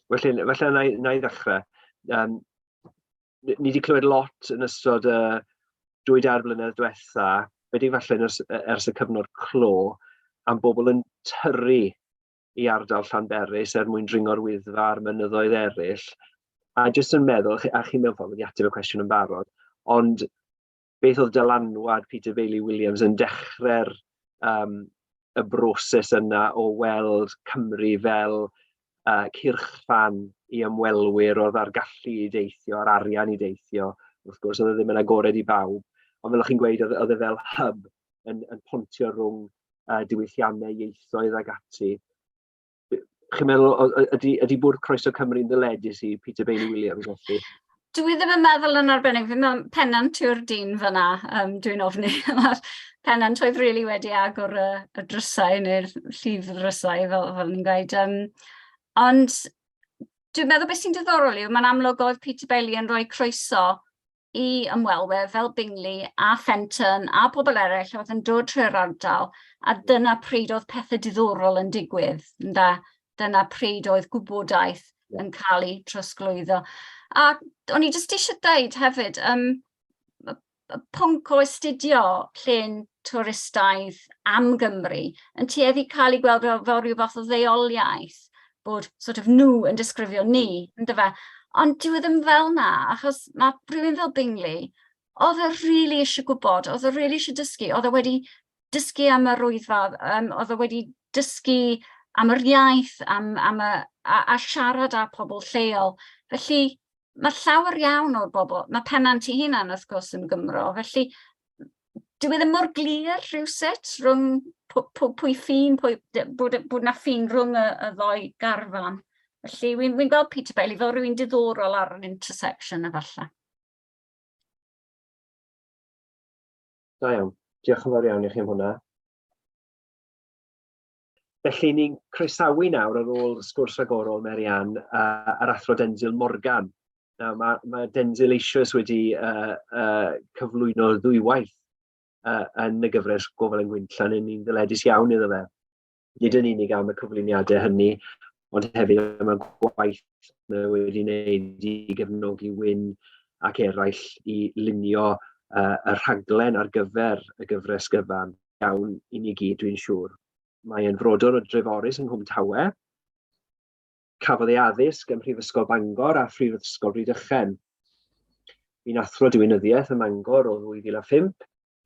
Felly, felly na, na i ddechrau. Um, ni wedi clywed lot yn ystod y 2-3 blynedd diwetha, wedi falle ers, ers y cyfnod clo, am bobl yn tyrru i ardal Llanberis er mwyn dringo'r Wyddfa a'r mynyddoedd eraill. A jyst yn meddwl, a chi mewn ffordd wedi ateb y cwestiwn yn barod, ond beth oedd dylanwad Peter Bailey Williams yn dechrau'r um, y broses yna o weld Cymru fel uh, cyrchfan i ymwelwyr oedd ar gallu i deithio, a'r arian i deithio. Wrth gwrs, oedd e ddim yn agored i bawb, ond fel o'ch chi'n gweud, oedd, oedd e fel hub yn, yn pontio rhwng uh, diwylliannau, ieithoedd ag ati. Chi'n meddwl, ydy, ydy Bwrdd Croeso Cymru'n ddyledus i Peter Bailey Williams felly? Dwi ddim yn meddwl yn arbennig, fi'n meddwl Pennant yw'r dyn fyna, um, dwi'n ofni. Mae'r Pennant oedd really wedi agor y, y drysau neu'r llif ddrysau, fel, fel ni'n gweud. Um, ond dwi'n meddwl beth sy'n diddorol yw, mae'n amlwg oedd Peter Bailey yn rhoi croeso i ymwelwyr fel Bingley a Fenton a pobl eraill oedd yn dod trwy'r ardal, a dyna pryd oedd pethau diddorol yn digwydd, ynda? Dyna pryd oedd gwybodaeth yeah. yn cael ei trosglwyddo. A o'n i jyst eisiau dweud hefyd, um, y pwnc o astudio llên twristaidd am Gymru yn tueddu cael ei gweld fel, fel rhyw fath o ddeuoliaeth, bod sort of nhw yn disgrifio ni, yndyfe? Ond dyw e ddim fel 'na, achos mae rhywun fel Bingley, oedd e rili eisiau gwybod, oedd e rili eisiau dysgu, oedd e wedi dysgu am yr Wyddfa, um, oedd e wedi dysgu am yr iaith, am, am y, a, a siarad â pobl lleol. Felly mae llawer iawn o'r bobl, mae Pennant ei hunan wrth gwrs yn Gymro, felly dyw e ddim mor glir rhywsut rhwng pwy ffin, pwy, bod, bod na ffin rhwng y, y ddoi garfan. Felly wy'n wi gweld Peter Bailey fel rhywun diddorol ar yr intersection efallai. Da iawn. Diolch yn fawr iawn i chi am hwnna. Felly ni'n croesawu nawr ar ôl sgwrs ragorol Mary Ann a'r athro Denzil Morgan. Nawr, mae, mae Denzil eisoes wedi uh, uh, cyflwyno ddwywaith uh, yn y gyfres Gofal yng Ngwynllan, yn ni'n ddyledus iawn iddo fe. Nid yn unig am y cyflwyniadau hynny, ond hefyd am y gwaith mae wedi wneud i gefnogi Wyn ac eraill i lunio uh, y rhaglen ar gyfer y gyfres gyfan. Iawn i ni gyd, dwi'n siŵr. Mae e'n frodor o Dreforys yng Nghwm Tawe. Cafodd ei addysg ym Mhrifysgol Bangor a Phrifysgol Rhydychen. Bu'n athro diwinyddiaeth ym Mangor o 2005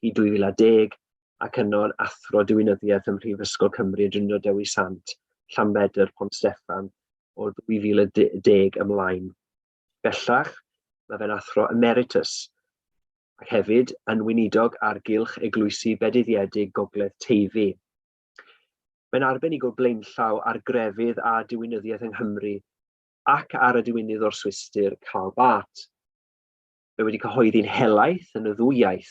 i 2010 ac yno'n athro diwinyddiaeth ym Mhrifysgol Cymru y Drindod Dewi Sant, Llanbedr, Pont Steffan o 2010 ymlaen. Bellach, mae fe'n athro emeritus ac hefyd yn weinidog ar gylch eglwysi Bedyddiedig Gogledd Teifi. Mae'n arbenigwr blaenllaw ar grefydd a diwinyddiaeth yng Nghymru ac ar y diwinydd o'r Swistir, Karl Barth. Mae wedi cyhoeddi'n helaeth yn y ddwy iaith.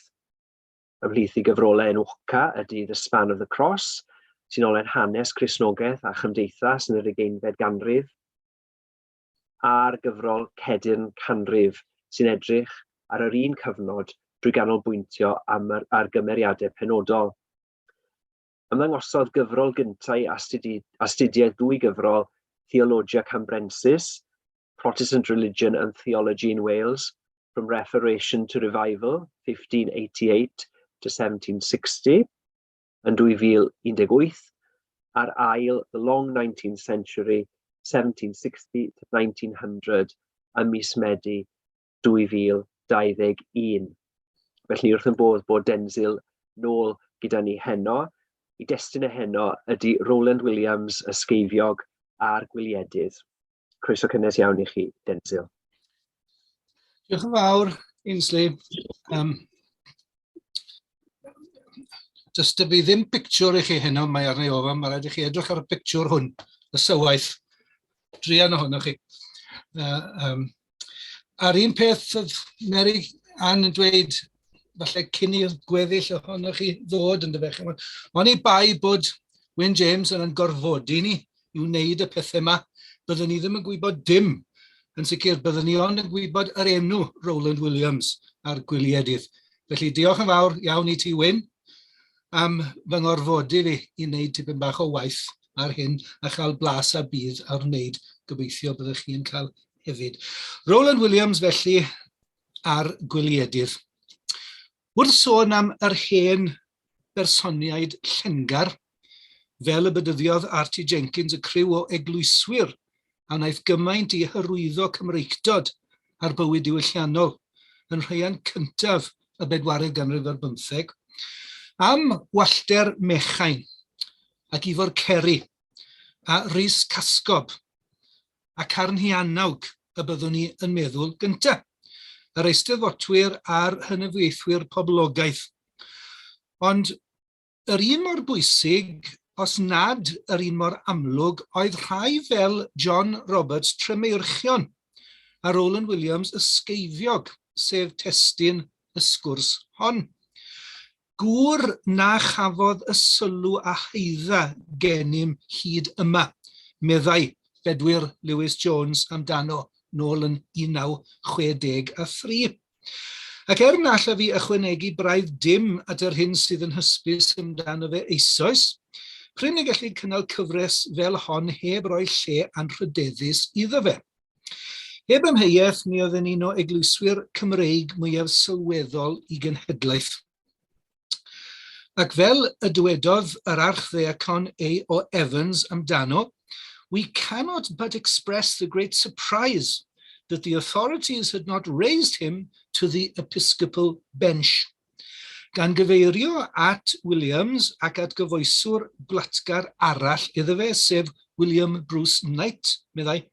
Ymhlith ei gyfrolau enwoca ydy The Span of the Cross, sy'n olrhain hanes Cristnogaeth a chymdeithas yn yr ugeinfed ganrif, a'r gyfrol Cedyrn Canrif, sy'n edrych ar yr un cyfnod drwy ganolbwyntio am yr, ar gymeriadau penodol. Ymddangosodd gyfrol gyntaf i astudi, astudiaeth ddwy gyfrol Theologia Cambrensis, Protestant Religion and Theology in Wales, From Reformation to Revival, 1588 to 1760, yn 2018, a'r ail The Long 19th Century, 1760 to 1900, ym mis Medi 2021. Felly ni wrth yn bodd bod Denzil nôl gyda ni heno. I destun y heno ydy Rowland Williams, Ysgeifiog a'r Gwyliedydd. Croeso cynnes iawn i chi, Denzil. Diolch yn fawr, Ainsley. Does dy fi ddim pictiwr i chi heno, mae arni ofan, mae rhaid i chi edrych ar y pictiwr hwn, y sywaith. Druan ohonoch chi. A'r un peth oedd Mary Ann yn dweud, falle cyn i'r gweddill ohonoch chi ddod yn dyfe. Oni bai bod Wyn James yn gorfodi ni i wneud y pethau yma, byddwn ni ddim yn gwybod dim. Yn sicr, byddwn ni ond yn gwybod yr enw Rowland Williams a'r Gwyliedydd. Felly diolch yn fawr iawn i ti, Wyn, am fy ngorfodi fi i wneud tipyn bach o waith ar hyn a chael blas a budd ar wneud. Gobeithio byddwch chi'n cael hefyd. Rowland Williams felly a'r Gwyliedydd. Wrth sôn am yr hen bersoniaid llengar, fel y bedyddiodd R.T. Jenkins y criw o eglwyswyr a wnaeth gymaint i hyrwyddo Cymreictod a'r bywyd diwylliannol yn rhaean cyntaf y bedwaredd ganrif ar bymtheg, am Wallter Mechain ac Ifor Ceri a Rhys Casgob a Carnhuanawc y byddwn ni yn meddwl gyntaf, yr eisteddfotwyr a'r hynafiaethwyr poblogaeth. Ond yr un mor bwysig, os nad yr un mor amlwg, oedd rhai fel John Roberts Tremeirchion a Rowland Williams Ysgeifiog, sef testun y sgwrs hon. Gŵr na chafodd y sylw a haedda gennym hyd yma, meddai Bedwyr Lewis Jones amdano nôl yn 1963. Ac er na allaf fi ychwanegu braidd dim at yr hyn sydd yn hysbys amdano fe eisoes, prin y gellid cynnal cyfres fel hon heb roi lle anrhydeddus iddo fe. Heb amheuaeth, mi oedd yn un o eglwyswyr Cymreig mwyaf sylweddol i genhedlaeth. Ac fel y dywedodd yr Archddeacon A. O. Evans amdano, we cannot but express the great surprise that the authorities had not raised him to the episcopal bench. Gan gyfeirio at Williams ac at gyfoeswr gwlatgar arall iddo fe, sef William Bruce Knight, meddai,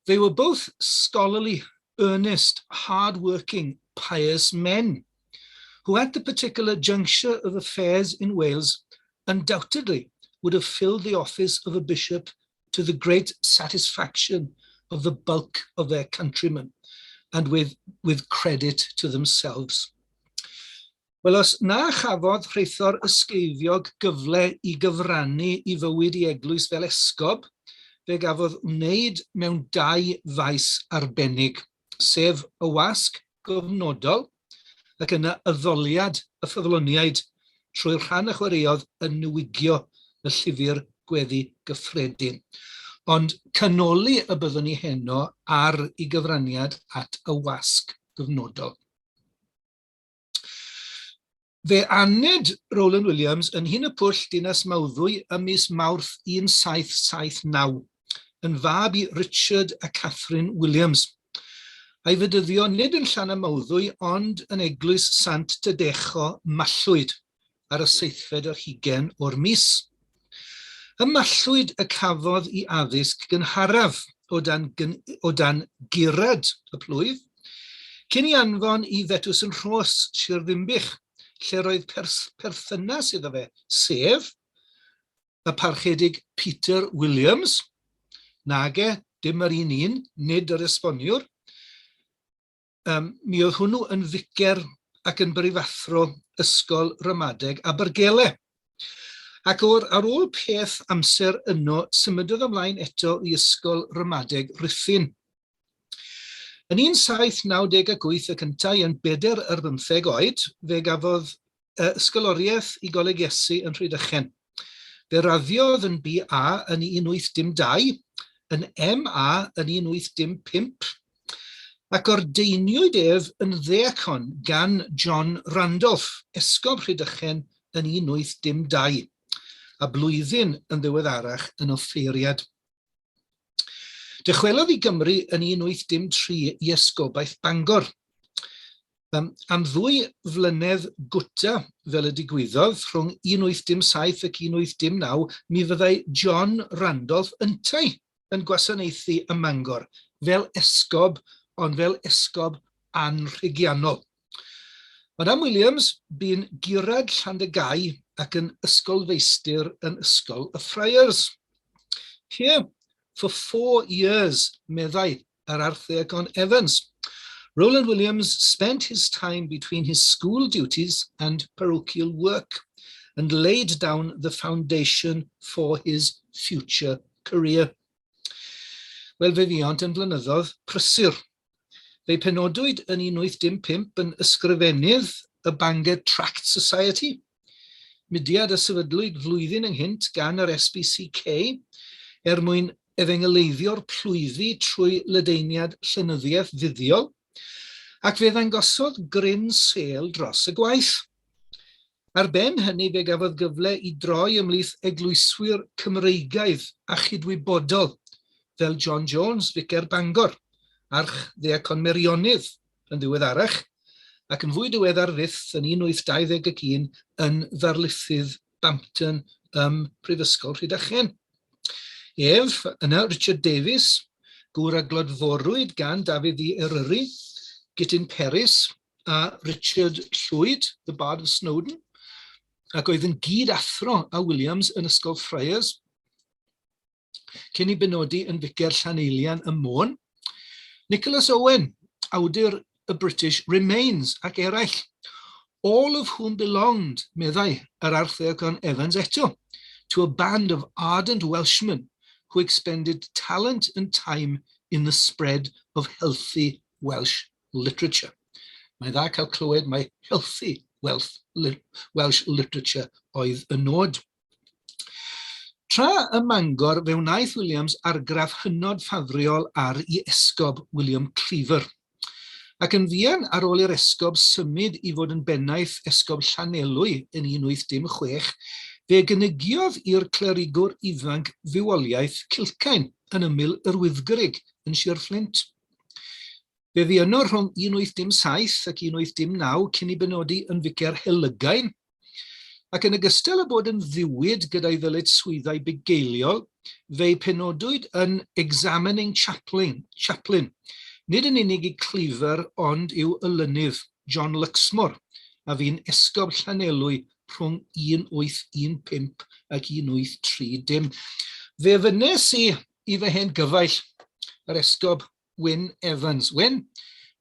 They were both scholarly, earnest, hard-working, pious men, who at the particular juncture of affairs in Wales undoubtedly would have filled the office of a bishop to the great satisfaction of the bulk of their countrymen and with credit to themselves. Wel, os na chafodd rheithor ysgeifiog gyfle i gyfrannu i fywyd i eglwys fel esgob, fe gafodd wneud mewn dau faes arbennig, sef y wasg gofnodol ac yna addoliad y ffyddloniaid trwy'r rhan a chwaraeodd yn niwygio y llyfr gweddi gyffredin. Ond canoli y byddwn ni heno ar i gyfraniad at y wasg gyfnodol. Fe aned Rowland Williams yn Nhyn y Pwll, Dinas Mawddwy ym mis Mawrth 1779, yn fab i Richard a Catherine Williams. A'i fedyddio nid yn Llanymawddwy ond yn eglwys Sant Tydecho, Mallwyd, ar y seithfed ar hugain o'r mis. Ym Mallwyd y cafodd i addysg gynharaf o dan, o dan gurad y plwyf, cyn i anfon i Fetws yn Rhos, Sir Ddinbych, lle roedd perthynas iddo fe, sef y Parchedig Peter Williams, nage, dim yr un un, nid yr esboniwr. Mi oedd hwnnw yn ficer ac yn brifathro Ysgol Ramadeg Abergele. Ac o'r, ar ôl peth amser yno, symudodd ymlaen eto i Ysgol Ramadeg Rhuthun. Yn 1798 ac yntau yn bedair ar bymtheg oed, fe gafodd ysgoloriaeth i Goleg Iesu yn Rhydychen. Fe raddiodd yn BA yn 1802, yn MA yn 1805, Ac ordeiniwyd ef yn ddeacon gan John Randolph, esgob Rhydychen yn 1812, a blwyddyn yn ddiweddarach yn offeiriad. Dychwelodd i Gymru yn 1813 i esgobaeth Bangor. Um, am ddwy flynedd gwta, fel y digwyddodd, rhwng 1817 ac 1819, mi fyddai John Randolph yntau yn gwasanaethu ym Mangor, fel esgob, ond fel esgob anrhygiannol. Madame Williams bu'n gurad Llandygái ac yn ysgolfeistr yn Ysgol y Friars. Here, for four years, meddai yr Archddiacon Evans. Roland Williams spent his time between his school duties and parochial work and laid down the foundation for his future career. Wel, fe fuont yn flynyddoedd prysur. Fe'i penodwyd yn 1815 yn ysgrifennydd y Bangor Tract Society, mudiad a sefydlwyd flwyddyn ynghynt gan yr SBCK er mwyn efengyleiddio'r plwyfi trwy ledaeniad llenyddiaeth fuddiol, ac fe ddangosodd gryn sêl dros y gwaith. Ar ben hynny fe gafodd gyfle i droi ymhlith eglwyswyr Cymreigaidd a chydwybodol fel John Jones, Ficer Bangor, Archddiacon Meirionnydd yn ddiweddarach, ac yn fwy diweddar fyth yn 1821 yn ddarlithydd Bampton ym Mhrifysgol Rhydychen. Ef, yna Richard Davies, gŵr a glodforwyd gan Dafydd Ddu Eryri, Gutyn Peris, a Richard Llwyd, the Bard of Snowdon, ac oedd yn gyd-athro â Williams yn Ysgol Friars, cyn ei benodi yn ficer Llaneilian ym Môn. Nicholas Owen, awdur y British Remains ac eraill, all of whom belonged, meddai yr Archddiacon Evans eto, to a band of ardent Welshmen who expended talent and time in the spread of healthy Welsh literature. Mae'n dda cael clywed mai healthy wealth, li, Welsh literature oedd y nod. Tra ym Mangor, fe wnaeth Williams argraff hynod ffafriol ar i esgob William Cleaver. Ac yn fuan ar ôl i'r esgob symud i fod yn bennaeth esgob Llanelwy yn 1816, fe gynigiodd i'r clerigwr ifanc fywoliaeth Cilcain yn ymyl yr Wyddgrug yn Sir Fflint. Fe fu yno rhwng 1817 ac 1819 cyn ei benodi yn ficer Helygain, ac yn ogystal â bod yn ddiwyd gyda'i ddyletswyddau bugeiliol, fe'i penodwyd yn Examining Chaplain, chaplain, nid yn unig i Cleaver ond i'w olynydd, John Luxmore, a fu'n esgob Llanelwy rhwng 1815 ac 1830. Fe fynnes i i fy hen gyfaill, yr esgob Wyn Evans. Wyn,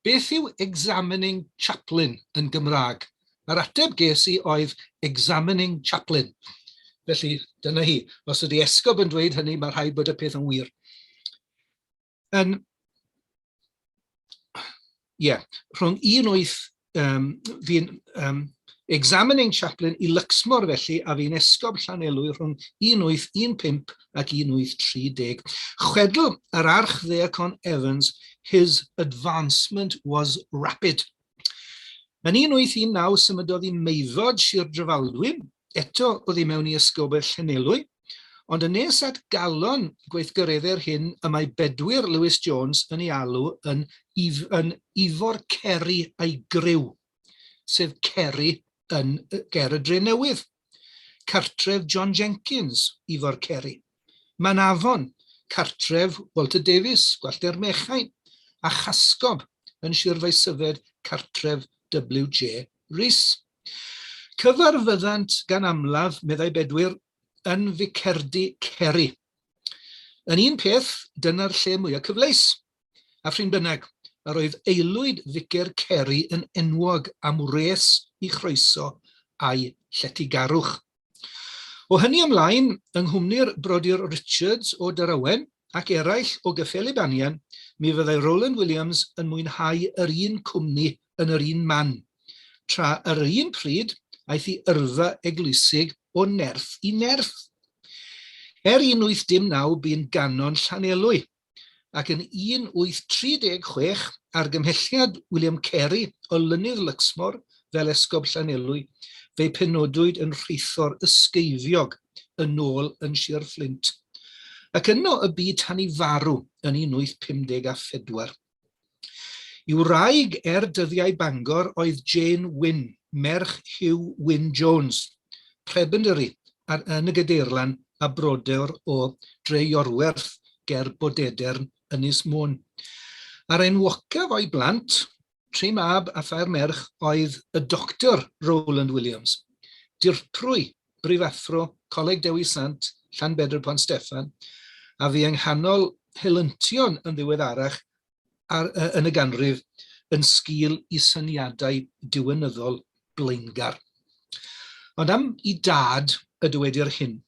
beth yw examining chaplain yn Gymraeg? Yr ateb ges i oedd examining chaplain. Felly, dyna hi. Os ydy esgob yn dweud hynny, mae rhaid bod y peth yn wir. Yn Ie, yeah, rhwng 18 um, fi'n um, examining chaplain i Luxmore felly, a fi'n esgob Llanelwy rhwng 1815 ac 1830. Chwedl yr Archddiacon Evans, his advancement was rapid. Yn 1819 symudodd i Meifod, Sir Drefaldwyn, eto oddi mewn i esgobaeth Llanelwy, ond yn nes at galon gweithgareddau'r hyn y mae Bedwyr Lewis Jones yn ei alw yn, If, yn Ifor Ceri a'i griw, sef Ceri yn ger y Dre Newydd. Cartref John Jenkins, Ifor Ceri. Manafon, cartref Walter Davies, Gwallter Mechain, a Chasgob yn Sir Faesyfed, cartref W.J. Rees. Cyfarfyddant gan amlaf, meddai Bedwyr, yn Ficerdy Ceri. Yn un peth, dyna'r lle mwyaf cyfleus. A phrin bynnag, yr oedd aelwyd Ficer Ceri yn enwog am wres i chroeso a'i lletygarwch. O hynny ymlaen, yng nghwmni'r brodyr Richards o Dyrowen ac eraill o Gyffelyb Anian, mi fyddai Roland Williams yn mwynhau yr un cwmni yn yr un man, tra ar yr un pryd aeth i yrfa eglwysig o nerth i nerth. Er 1809 bu'n ganon Llanelwy, ac yn 1836. argymhelliad William Carey, olynydd Luxmore fel esgob Llanelwy, fe'i penodwyd yn rheithor ysgeifiog yn ôl yn Sir Fflint. Ac yno y bu tan ei farw yn 1854. Ei wraig er dyddiau Bangor oedd Jane Wynne, merch Hugh Wynne Jones, prebendary ar yn y Gadeirlan a brodor o Dre-Iorwerth ger Bodedern, Ynys Môn. A'r enwocaf o'i blant, tri mab a thair merch, oedd y Doctor Rowland Williams, dirprwy brifathro Coleg Dewi Sant, Llanbedr Pont Steffan, a fu yng nghanol helyntion yn ddiweddarach ar, yn y ganrif yn sgil i syniadau diwinyddol blaengar. Ond am i dad y dywedir hyn.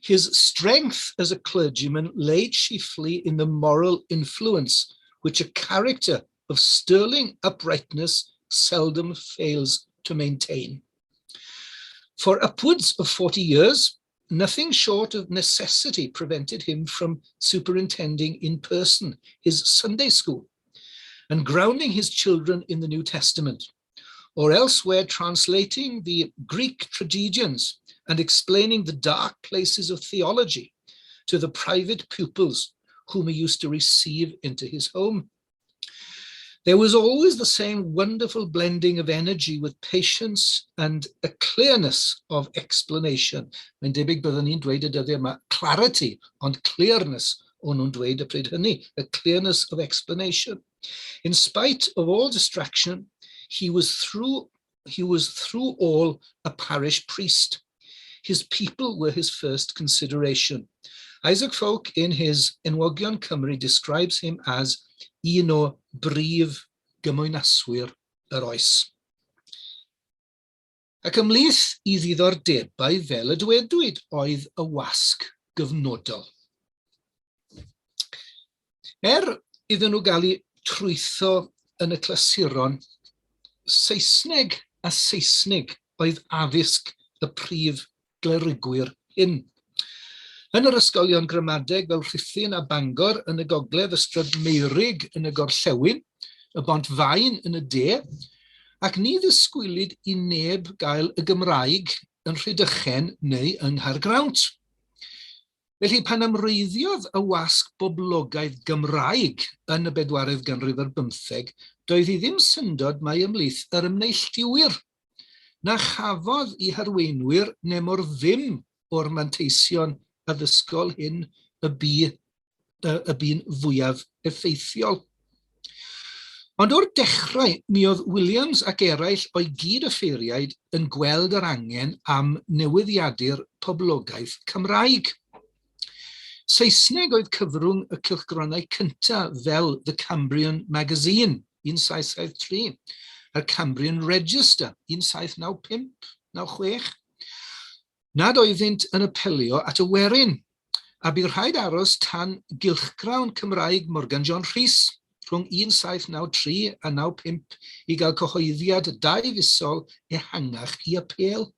His strength as a clergyman lay chiefly in the moral influence which a character of sterling uprightness seldom fails to maintain. For upwards of 40 years, nothing short of necessity prevented him from superintending in person his Sunday school and grounding his children in the New Testament, or elsewhere translating the Greek tragedians and explaining the dark places of theology to the private pupils whom he used to receive into his home. There was always the same wonderful blending of energy with patience and a clearness of explanation. Mae'n debyg byddwn ni'n dweud y dyddiau yma clarity, ond clearness o'n nhw'n dweud y pryd hynny, a clearness of explanation. In spite of all distraction, he was through all a parish priest. His people were his first consideration. Isaac Folk in his Enwogion Cymru describes him as un o brif gymwynaswyr yr oes. Ac ymhlith i ddiddordebau, fel y dywedwyd, oedd y wasg gyfnodol. Er iddyn nhw gael eu trwytho yn y clasuron, Saesneg a Seisnig oedd addysg y prif glerigwyr hyn. Yn yr ysgolion gramadeg fel Rhuthun a Bangor yn y gogledd, Ystrad Meurig yn y gorllewin, y Bont Faen yn y de, ac ni ddisgwylid i neb gael y Gymraeg yn Rhydychen neu yng Nghaergrawnt. Felly, pan ymwreiddiodd y wasg boblogaidd Gymraeg yn y bedwaredd ganrif ar bymtheg, doedd hi ddim syndod mai ymhlith yr Ymneilltuwyr, na chafodd eu harweinwyr nemor ddim o'r manteision addysgol hyn y bu y bu'n fwyaf effeithiol. Ond o'r dechrau, mi oedd Williams ac eraill o'i gyd-offeiriaid yn gweld yr angen am newyddiadur poblogaeth Cymraeg. Saesneg oedd cyfrwng y cylchgronau cyntaf fel The Cambrian Magazine, 1773, a'r Cambrian Register, 1795, 96. Nad oeddynt yn apelio at y werin, a bydd rhaid aros tan gylchgrawn Cymraeg Morgan John Rhys rhwng 1793 a 95 i gael cyhoeddiad dau fisol ehangach i apêl.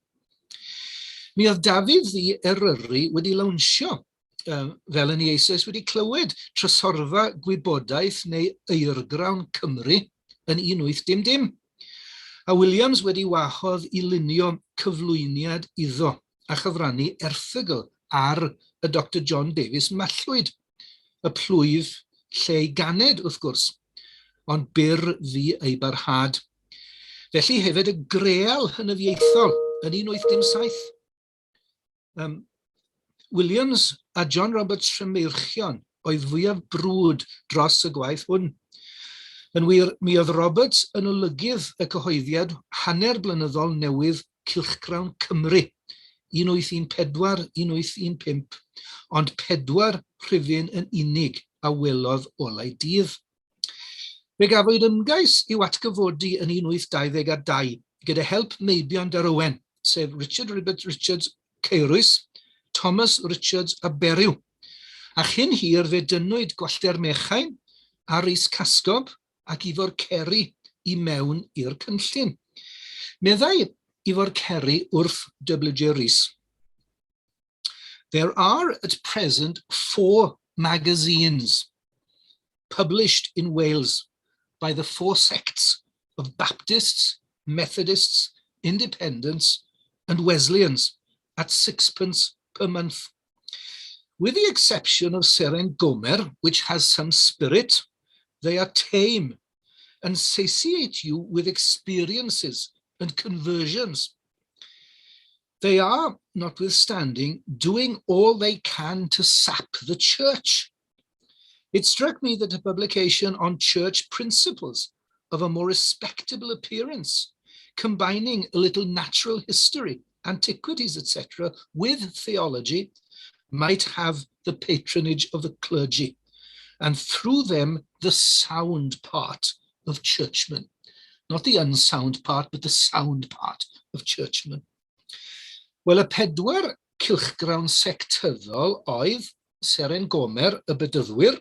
Mi oedd Dafydd Ddu Eryri wedi lawnsio, fel yn ni eisoes wedi clywed, Trysorfa Gwybodaeth neu Eurgrawn Cymru yn 1800. A Williams wedi wahodd i lunio cyflwyniad iddo a chyfrannu erthygl ar y Doctor John Davies Mallwyd, y plwyf lle ei ganed, wrth gwrs, ond byr fu ei barhad. Felly hefyd y Greal hynafiaethol yn 1807. Williams a John Roberts Tremeirchion oedd fwyaf brwd dros y gwaith hwn. Yn wir, mi oedd Roberts yn olygydd y cyhoeddiad hanner blynyddol newydd Cylchgrawn Cymru, 1814, 1815, ond pedwar rhifyn yn unig a welodd olau dydd. Fe gafwyd ymgais i'w atgyfodi yn 1822 gyda help meibion Darowen, sef Richard Ribert Richards Caerwys, Thomas Richards a Beryw. A chyn hir fe dynnwyd Gwallter Mechain a Rhys Casgob ac Ifor Ceri i mewn i'r cynllun. Meddai Ifor Ceri wrth WJ Rees, There are at present four magazines. published in Wales by the four sects of Baptists, Methodists, Independents and Wesleyans at sixpence per month. With the exception of Seren Gomer, which has some spirit, they are tame and satiate you with experiences and conversions. They are, notwithstanding, doing all they can to sap the church. It struck me that a publication on church principles of a more respectable appearance, combining a little natural history, antiquities, etc., with theology, might have the patronage of the clergy, and through them the sound part of churchmen. Not the unsound part, but the sound part of churchmen. Wel, y pedwar cylchgrawn sectyddol oedd Seren Gomer y Bedyddwyr,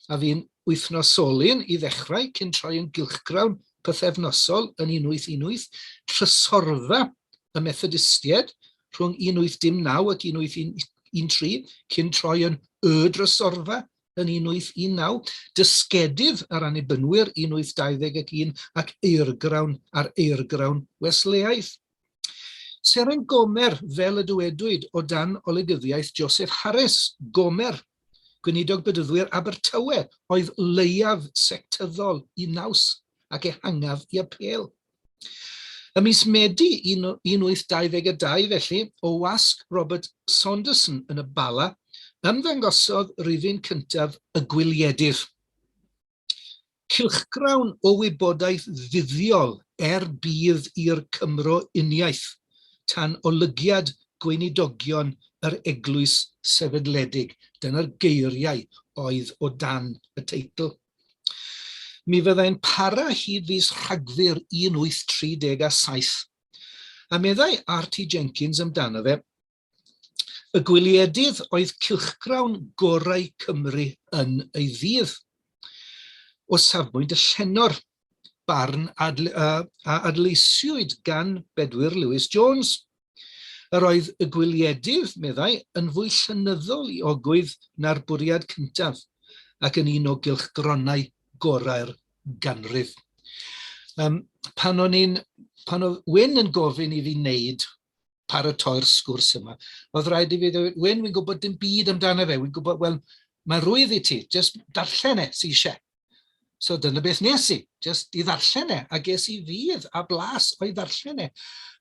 a fu'n wythnosolyn i ddechrau cyn troi yn gylchgrawn pythefnosol yn 1818, Trysorfa y Methodistiaid rhwng 1809 ac 1813 cyn troi yn Y Drysorfa yn 1819, Dysgedydd yr Annibynwyr 1821 ac Eurgrawn ar Eurgrawn Wesleaidd. Seren Gomer, fel y dywedwyd, o dan olygyddiaeth Joseph Harris, Gomer, gweinidog Bedyddwyr Abertawe, oedd leiaf sectyddol i naws ac ehangaf i apêl. Ym mis Medi 1822, felly, o wasg Robert Saunderson yn y Bala, ymddangosodd rifyn cyntaf Y Gwyliedydd. Cylchgrawn o wybodaeth fuddiol er budd i'r Cymro uniaith, tan olygiad gweinidogion yr Eglwys Sefydledig. Dyna'r geiriau oedd o dan y teitl. Mi fyddai'n para hyd fis Rhagfyr 1837. A meddai RT Jenkins amdano fe, Y Gwyliedydd oedd cylchgrawn gorau Cymru yn ei ddydd. O safbwynt y llenor, barn a adleisiwyd gan Bedwyr Lewis Jones. Yr oedd y Gwyliedydd, meddai, yn fwy llenyddol i ogwydd na'r bwriad cyntaf, ac yn un o gylchgronau gorau'r ganrif. Um, pan o'n i'n, pan oedd Wyn yn gofyn i fi wneud paratoi'r sgwrs yma. Oedd rhaid i fi ddweud, Wyn, wy'n gwybod dim byd amdano fe, wy'n gwybod, wel, mae'n rwydd i ti, just darllen e, sy eisiau. So dyna beth nes i, just i ddarllen e, a ges i fydd a blas o'i ddarllen e.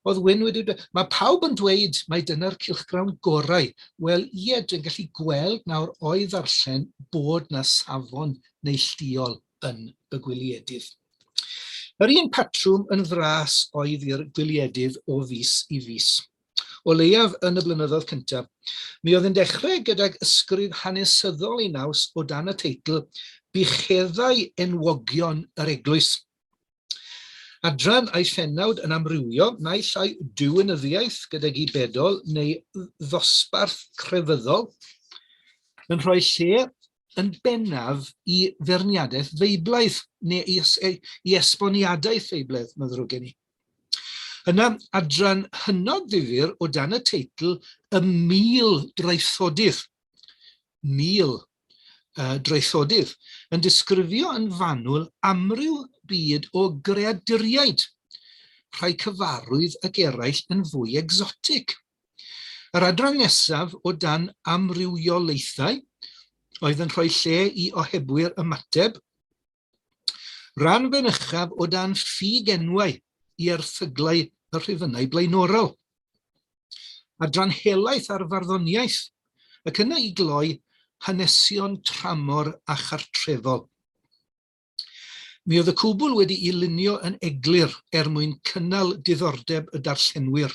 Oedd Wyn wedi dweud, mae pawb yn dweud mai dyna'r cylchgrawn gorau. Wel, ie, dwi'n gallu gweld nawr o'i ddarllen bod na safon neilltuol yn y gwyliedydd. Yr un patrwm yn fras oedd i'r gwyliedydd o fis i fis. O leiaf yn y blynyddoedd cyntaf. Mi oedd yn dechrau gydag ysgrif hanesyddol ei naws o dan y teitl Bucheddau Enwogion yr Eglwys. Adran a'i phennawd yn amrywio, naill ai diwinyddiaeth gydag i bedol neu ddosbarth crefyddol, yn rhoi lle yn bennaf i feirniadaeth Feiblaidd, neu i, i esboniadaeth Feiblaidd, mae'n ddrwg gen i. Yna, adran hynod ddifyr o dan y teitl Y 1000 Draethodydd. 1000 Draethodydd, yn disgrifio yn fanwl amryw byd o greaduriaid, rhai cyfarwydd ac eraill yn fwy egsotig. Yr adran nesaf o dan amrywiolaethau oedd yn rhoi lle i ohebwyr ymateb, ran fynychaf o dan ffug enwau i erthyglau y rhifynnau blaenorol. Adran helaeth ar farddoniaeth, ac yna i gloi hanesion tramor a chartrefol. Mi oedd y cwbl wedi'i lunio yn eglur er mwyn cynnal diddordeb y darllenwyr.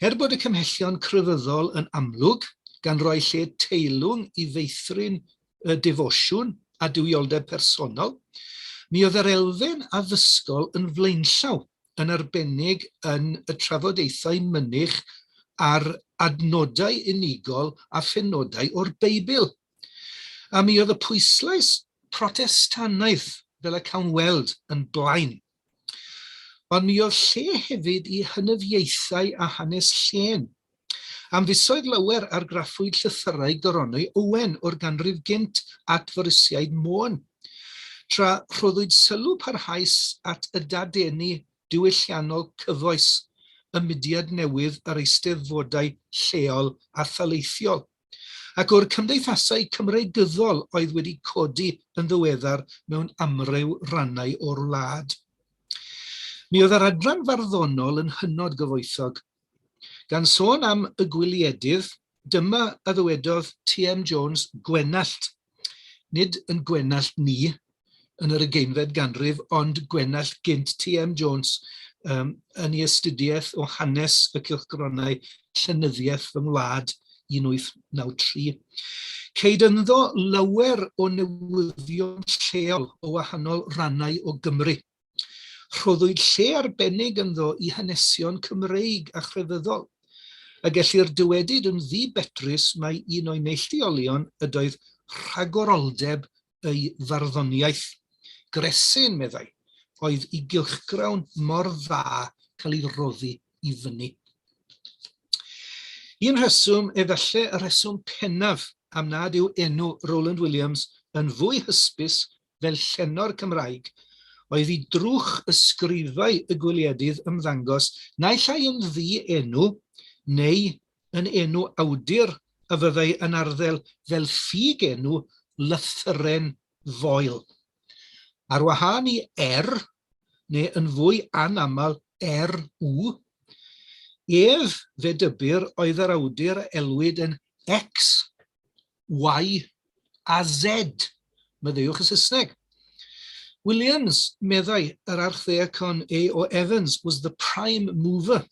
Er bod y cymhellion crefyddol yn amlwg, gan roi lle teilwng i feithrin y defosiwn a duwioldeb personol, mi oedd yr elfen addysgol yn flaenllaw, yn arbennig yn y trafodaethau mynych ar adnodau unigol a phenodau o'r Beibl. A mi oedd y pwyslais Protestannaidd, fel y cawn weld, yn blaen. Ond mi oedd lle hefyd i hynafiaethau a hanes llên. Am fisoedd lawer argraffwyd llythyrau Goronwy Owen o'r ganrif gynt at Forysiaid Môn, tra rhoddwyd sylw parhaus at y dadeni diwylliannol cyfoes, y mudiad newydd a'r eisteddfodau lleol a thaleithiol, ac o'r cymdeithasau Cymreigyddol oedd wedi codi yn ddiweddar mewn amryw rannau o'r wlad. Mi oedd yr adran farddonol yn hynod gyfoethog. Gan sôn am y gwyliedydd, dyma a ddywedodd TM Jones Gwenallt, nid yn Gwenallt ni yn yr ugeinfed ganrif, ond Gwenallt gynt TM Jones um, yn ei astudiaeth o hanes y cylchgronau Llenyddiaeth fy Ngwlad 1893. Ceid ynddo lawer o newyddion lleol o wahanol rannau o Gymru. Rhoddwyd lle arbennig ynddo i hanesion Cymreig a chrefyddol, a gellir dywedyd yn ddi-betrus mai un o'i neilltuolion ydoedd rhagoroldeb ei farddoniaeth. Gresyn, meddai, oedd i gylchgrawn mor dda cael ei roddi i fyny. Un rheswm, efallai y rheswm pennaf, am nad yw enw Rowland Williams yn fwy hysbys fel llenor Cymraeg oedd i drwch ysgrifau y gwyliedydd ymddangos naill ai yn ddi-enw neu yn enw awdur a fyddai yn arddel fel ffug-enw lythyren foel. Ar wahân i R, neu yn fwy anaml RU, ef, fe dybir, oedd yr awdur a elwid yn X, Y a Z, maddeuwch y Saesneg. Williams, meddai yr Archddeacon A. O. Evans, was the prime mover,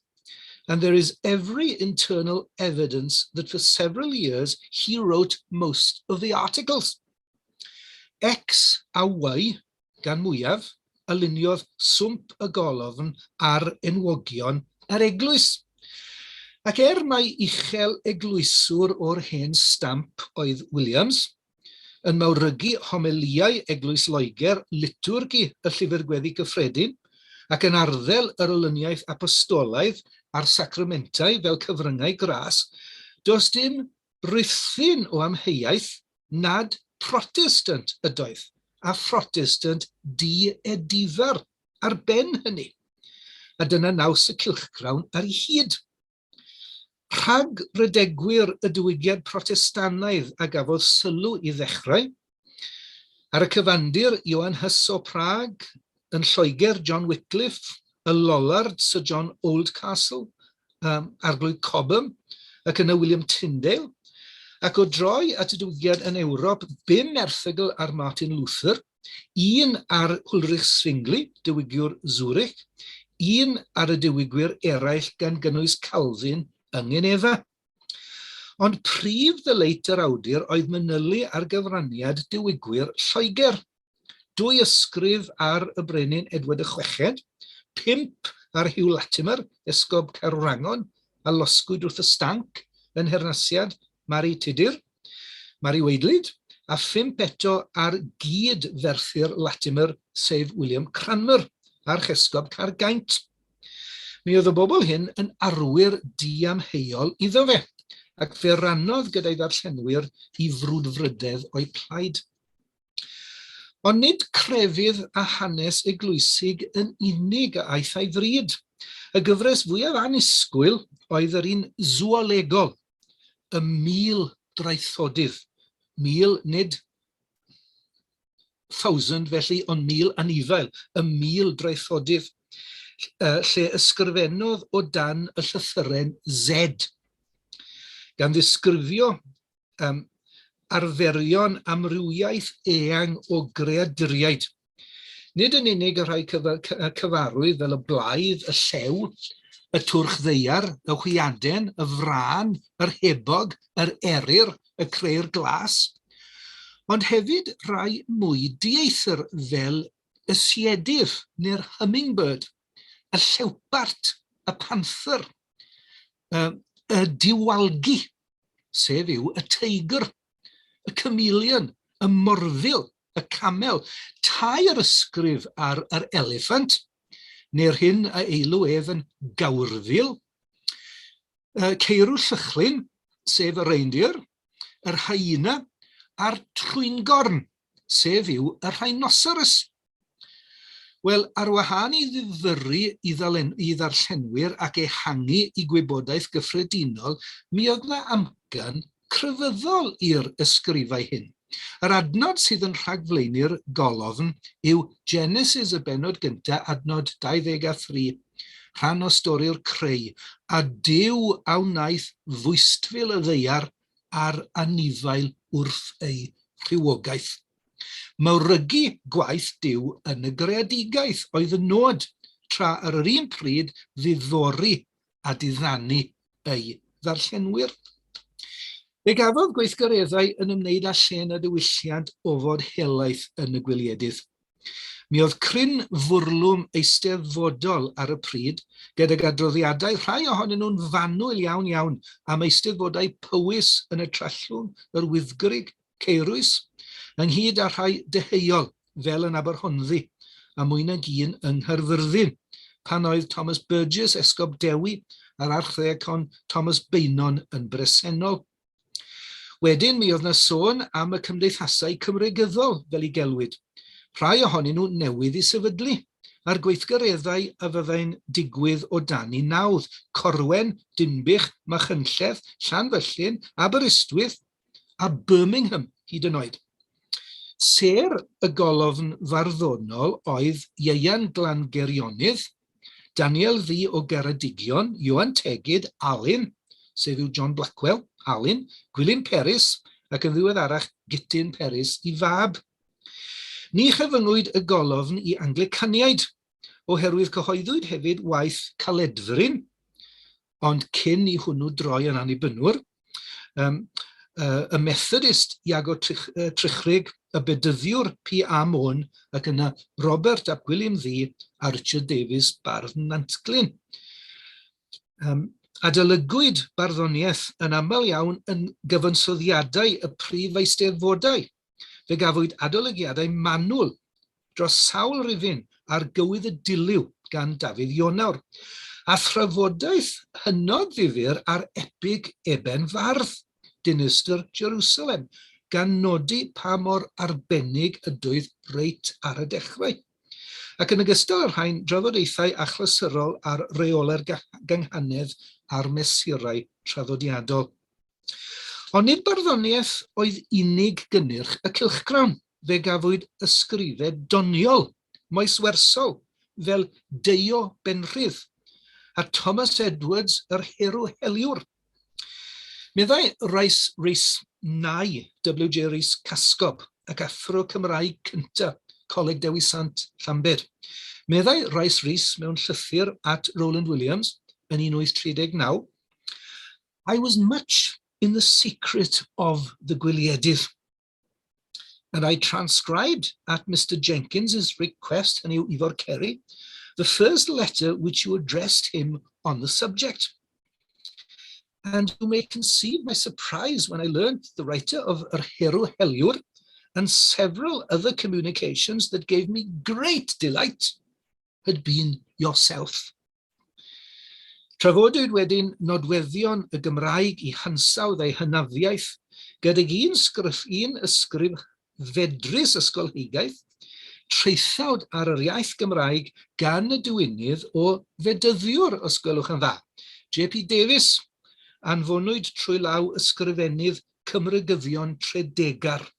and there is every internal evidence that for several years he wrote most of the articles. X a Y gan mwyaf, a luniodd swmp y golofn ar enwogion yr eglwys. Ac er mai uchel eglwyswr o'r hen stamp oedd Williams, yn mawrygu homelïau Eglwys Loegr, litwrgi y Llyfr Gweddi Gyffredin, ac yn arddel yr olyniaeth apostolaidd a'r sacramentau fel cyfryngau gras, does dim ruthun o amheuaeth nad Protestant ydoedd, a Phrotestant di-edifar ar ben hynny. A dyna naws y cylchgrawn ar ei hyd. Rhag redegwyr y diwygiad Protestannaidd a gafodd sylw i ddechrau. Ar y cyfandir, Ioan Huss o Prag, yn Lloegr, John Wycliffe, y Lollard Sir John Oldcastle, Arglwydd Cobham, ac yna William Tyndale, ac o droi at y diwygiad yn Ewrop, bum erthygl ar Martin Luther, un ar Ulrich Zwingli, diwygiwr Zurich, un ar y diwygwyr eraill gan gynnwys Calvin yng Ngenefa. Ond prif ddeleit yr awdur oedd manylu ar gyfraniad diwygwyr Lloegr. Dwy ysgrif ar y brenin Edward y Chweched, pump ar Hugh Latimer, esgob Caerwrangon, a losgwyd wrth y stanc yn nheyrnasiad Mari Tudur, Mari Waedlyd, a phump eto ar gyd-Ferthyr Latimer, sef William Cranmer, archesgob Caergaint. Mi oedd y bobl hyn yn arwyr diamheuol iddo fe, ac fe rannodd gyda'i ddarllenwyr i frwdfrydedd o'u plaid. Ond nid crefydd a hanes eglwysig yn unig a aeth â'i fryd. Y gyfres fwyaf annisgwyl oedd yr un zoolegol, y 1,000 draethodydd. 1,000 nid thousand felly, ond 1,000 anifail, y 1,000 draethodydd, lle ysgrifennodd o dan y llythyren Z, gan ddisgrifio um, arferion amrywiaeth eang o greaduriaid. Nid yn unig y rhai cyfarwydd fel y blaidd, y llew, y twrch ddaear, y hwyaden, y frân, yr hebog, yr eryr, y crëyr glas, ond hefyd rhai mwy dieithr fel y siedydd neu'r hummingbird, y llewpart, y panther, y, y diwalgi, sef yw y teigr, y chameleon, y morfil, y camel, tair ysgrif ar yr eliffant, neu'r hyn a eilw ef yn gawrfil. Ceirw Llychlyn, sef y reindeer, yr hyena, a'r trwyngorn, sef yw y rhinoceros. Wel, ar wahân i ddifyrru i, ddalen, i ddarllenwyr ac ehangu i gwybodaeth gyffredinol, mi oedd na amcan crefyddol i'r ysgrifau hyn. Yr adnod sydd yn rhagflaenu'r golofn yw Genesis y bennod gyntaf, adnod 23, rhan o stori'r creu, a Duw a wnaeth fwystfil y ddaear a'r anifail wrth ei rhywogaeth. Mawrygu gwaith Duw yn y greadigaeth oedd y nod, tra ar yr un pryd ddiddori a diddanu ei ddarllenwyr. Fe gafodd gweithgareddau yn ymwneud â llên a diwylliant ofod helaeth yn y gwyliedydd. Mi oedd cryn fwrlwm eisteddfodol ar y pryd, gydag adroddiadau, rhai ohonyn nhw'n fanwl iawn iawn, am eisteddfodau Powys yn y Trallwng, yr Wyddgrug, Ceirwys, ynghyd â rhai deheuol, fel yn Aberhonddu, a mwy nag un yng Nghaerfyrddin, pan oedd Thomas Burgess, Esgob Dewi, a'r Archddeacon Thomas Beynon yn bresennol. Wedyn mi oedd 'na sôn am y cymdeithasau Cymreigyddol, fel y'i gelwid, rhai ohonyn nhw newydd eu sefydlu, a'r gweithgareddau a fyddai'n digwydd o dan eu nawdd, Corwen, Dinbych, Machynlleth, Llanfyllin, Aberystwyth a Birmingham hyd yn oed. Sêr y golofn farddonol oedd Ieuan Glan Geirionydd, Daniel Ddu o Geredigion, Ioan Tegid, Alun, sef yw John Blackwell, Alun, Gwilym Peris, ac yn ddiweddarach Gutyn Peris i fab. Ni chyfyngwyd y golofn i Anglicaniaid, oherwydd cyhoeddwyd hefyd waith Caledfryn, ond cyn i hwnnw droi yn Annibynnwr, um, uh, y Methodist Iago Trich, uh, Trichrug, y Bedyddiwr P.A. Môn, ac yna Robert ap Gwilym Ddu a Richard Davies Bardd Nantglyn. Um, adolygwyd barddoniaeth yn aml iawn yn gyfansoddiadau y prif eisteddfodau. Fe gafwyd adolygiadau manwl dros sawl rifyn ar Gywydd y Dilyw gan Dafydd Ionawr, a thrafodaeth hynod ddifyr ar epig Eben Fardd, Dinistr Jerusalem, gan nodi pa mor arbennig ydoedd reit ar y dechrau. Ac yn ogystal â'r rhain, drafodaethau achlysurol ar reolau'r gynghanedd a'r mesurau traddodiadol. Ond nid barddoniaeth oedd unig gynnyrch y cylchgrawn, fe gafwyd ysgrifau doniol, moeswersol, fel Deio Benrhydd a Thomas Edwards yr Hero Heliwr. Meddai Rice Rees nai WJ Rees Casgob ac athro Cymraeg cyntaf Coleg Dewi Sant, Llambed. Meddai Rice Rees mewn llythyr at Rowland Williams yn 1839, I was much in the secret of the Gwyliedydd, and I transcribed at Mr Jenkins's request, hynny yw Ifor Ceri, the first letter which you addressed him on the subject. And you may conceive my surprise when I learned the writer of Yr Hero Heliwr and several other communications that gave me great delight had been yourself. Trafodwyd wedyn nodweddion y Gymraeg i hansawdd ei hynafiaeth gydag un sgryff un ysgrif fedrus ysgolheigaeth, traethawd ar yr iaith Gymraeg gan y diwinydd o Fedyddiwr, os gwelwch yn dda, JP Davies, anfonwyd trwy law ysgrifennydd Cymreigyddion Tredegar,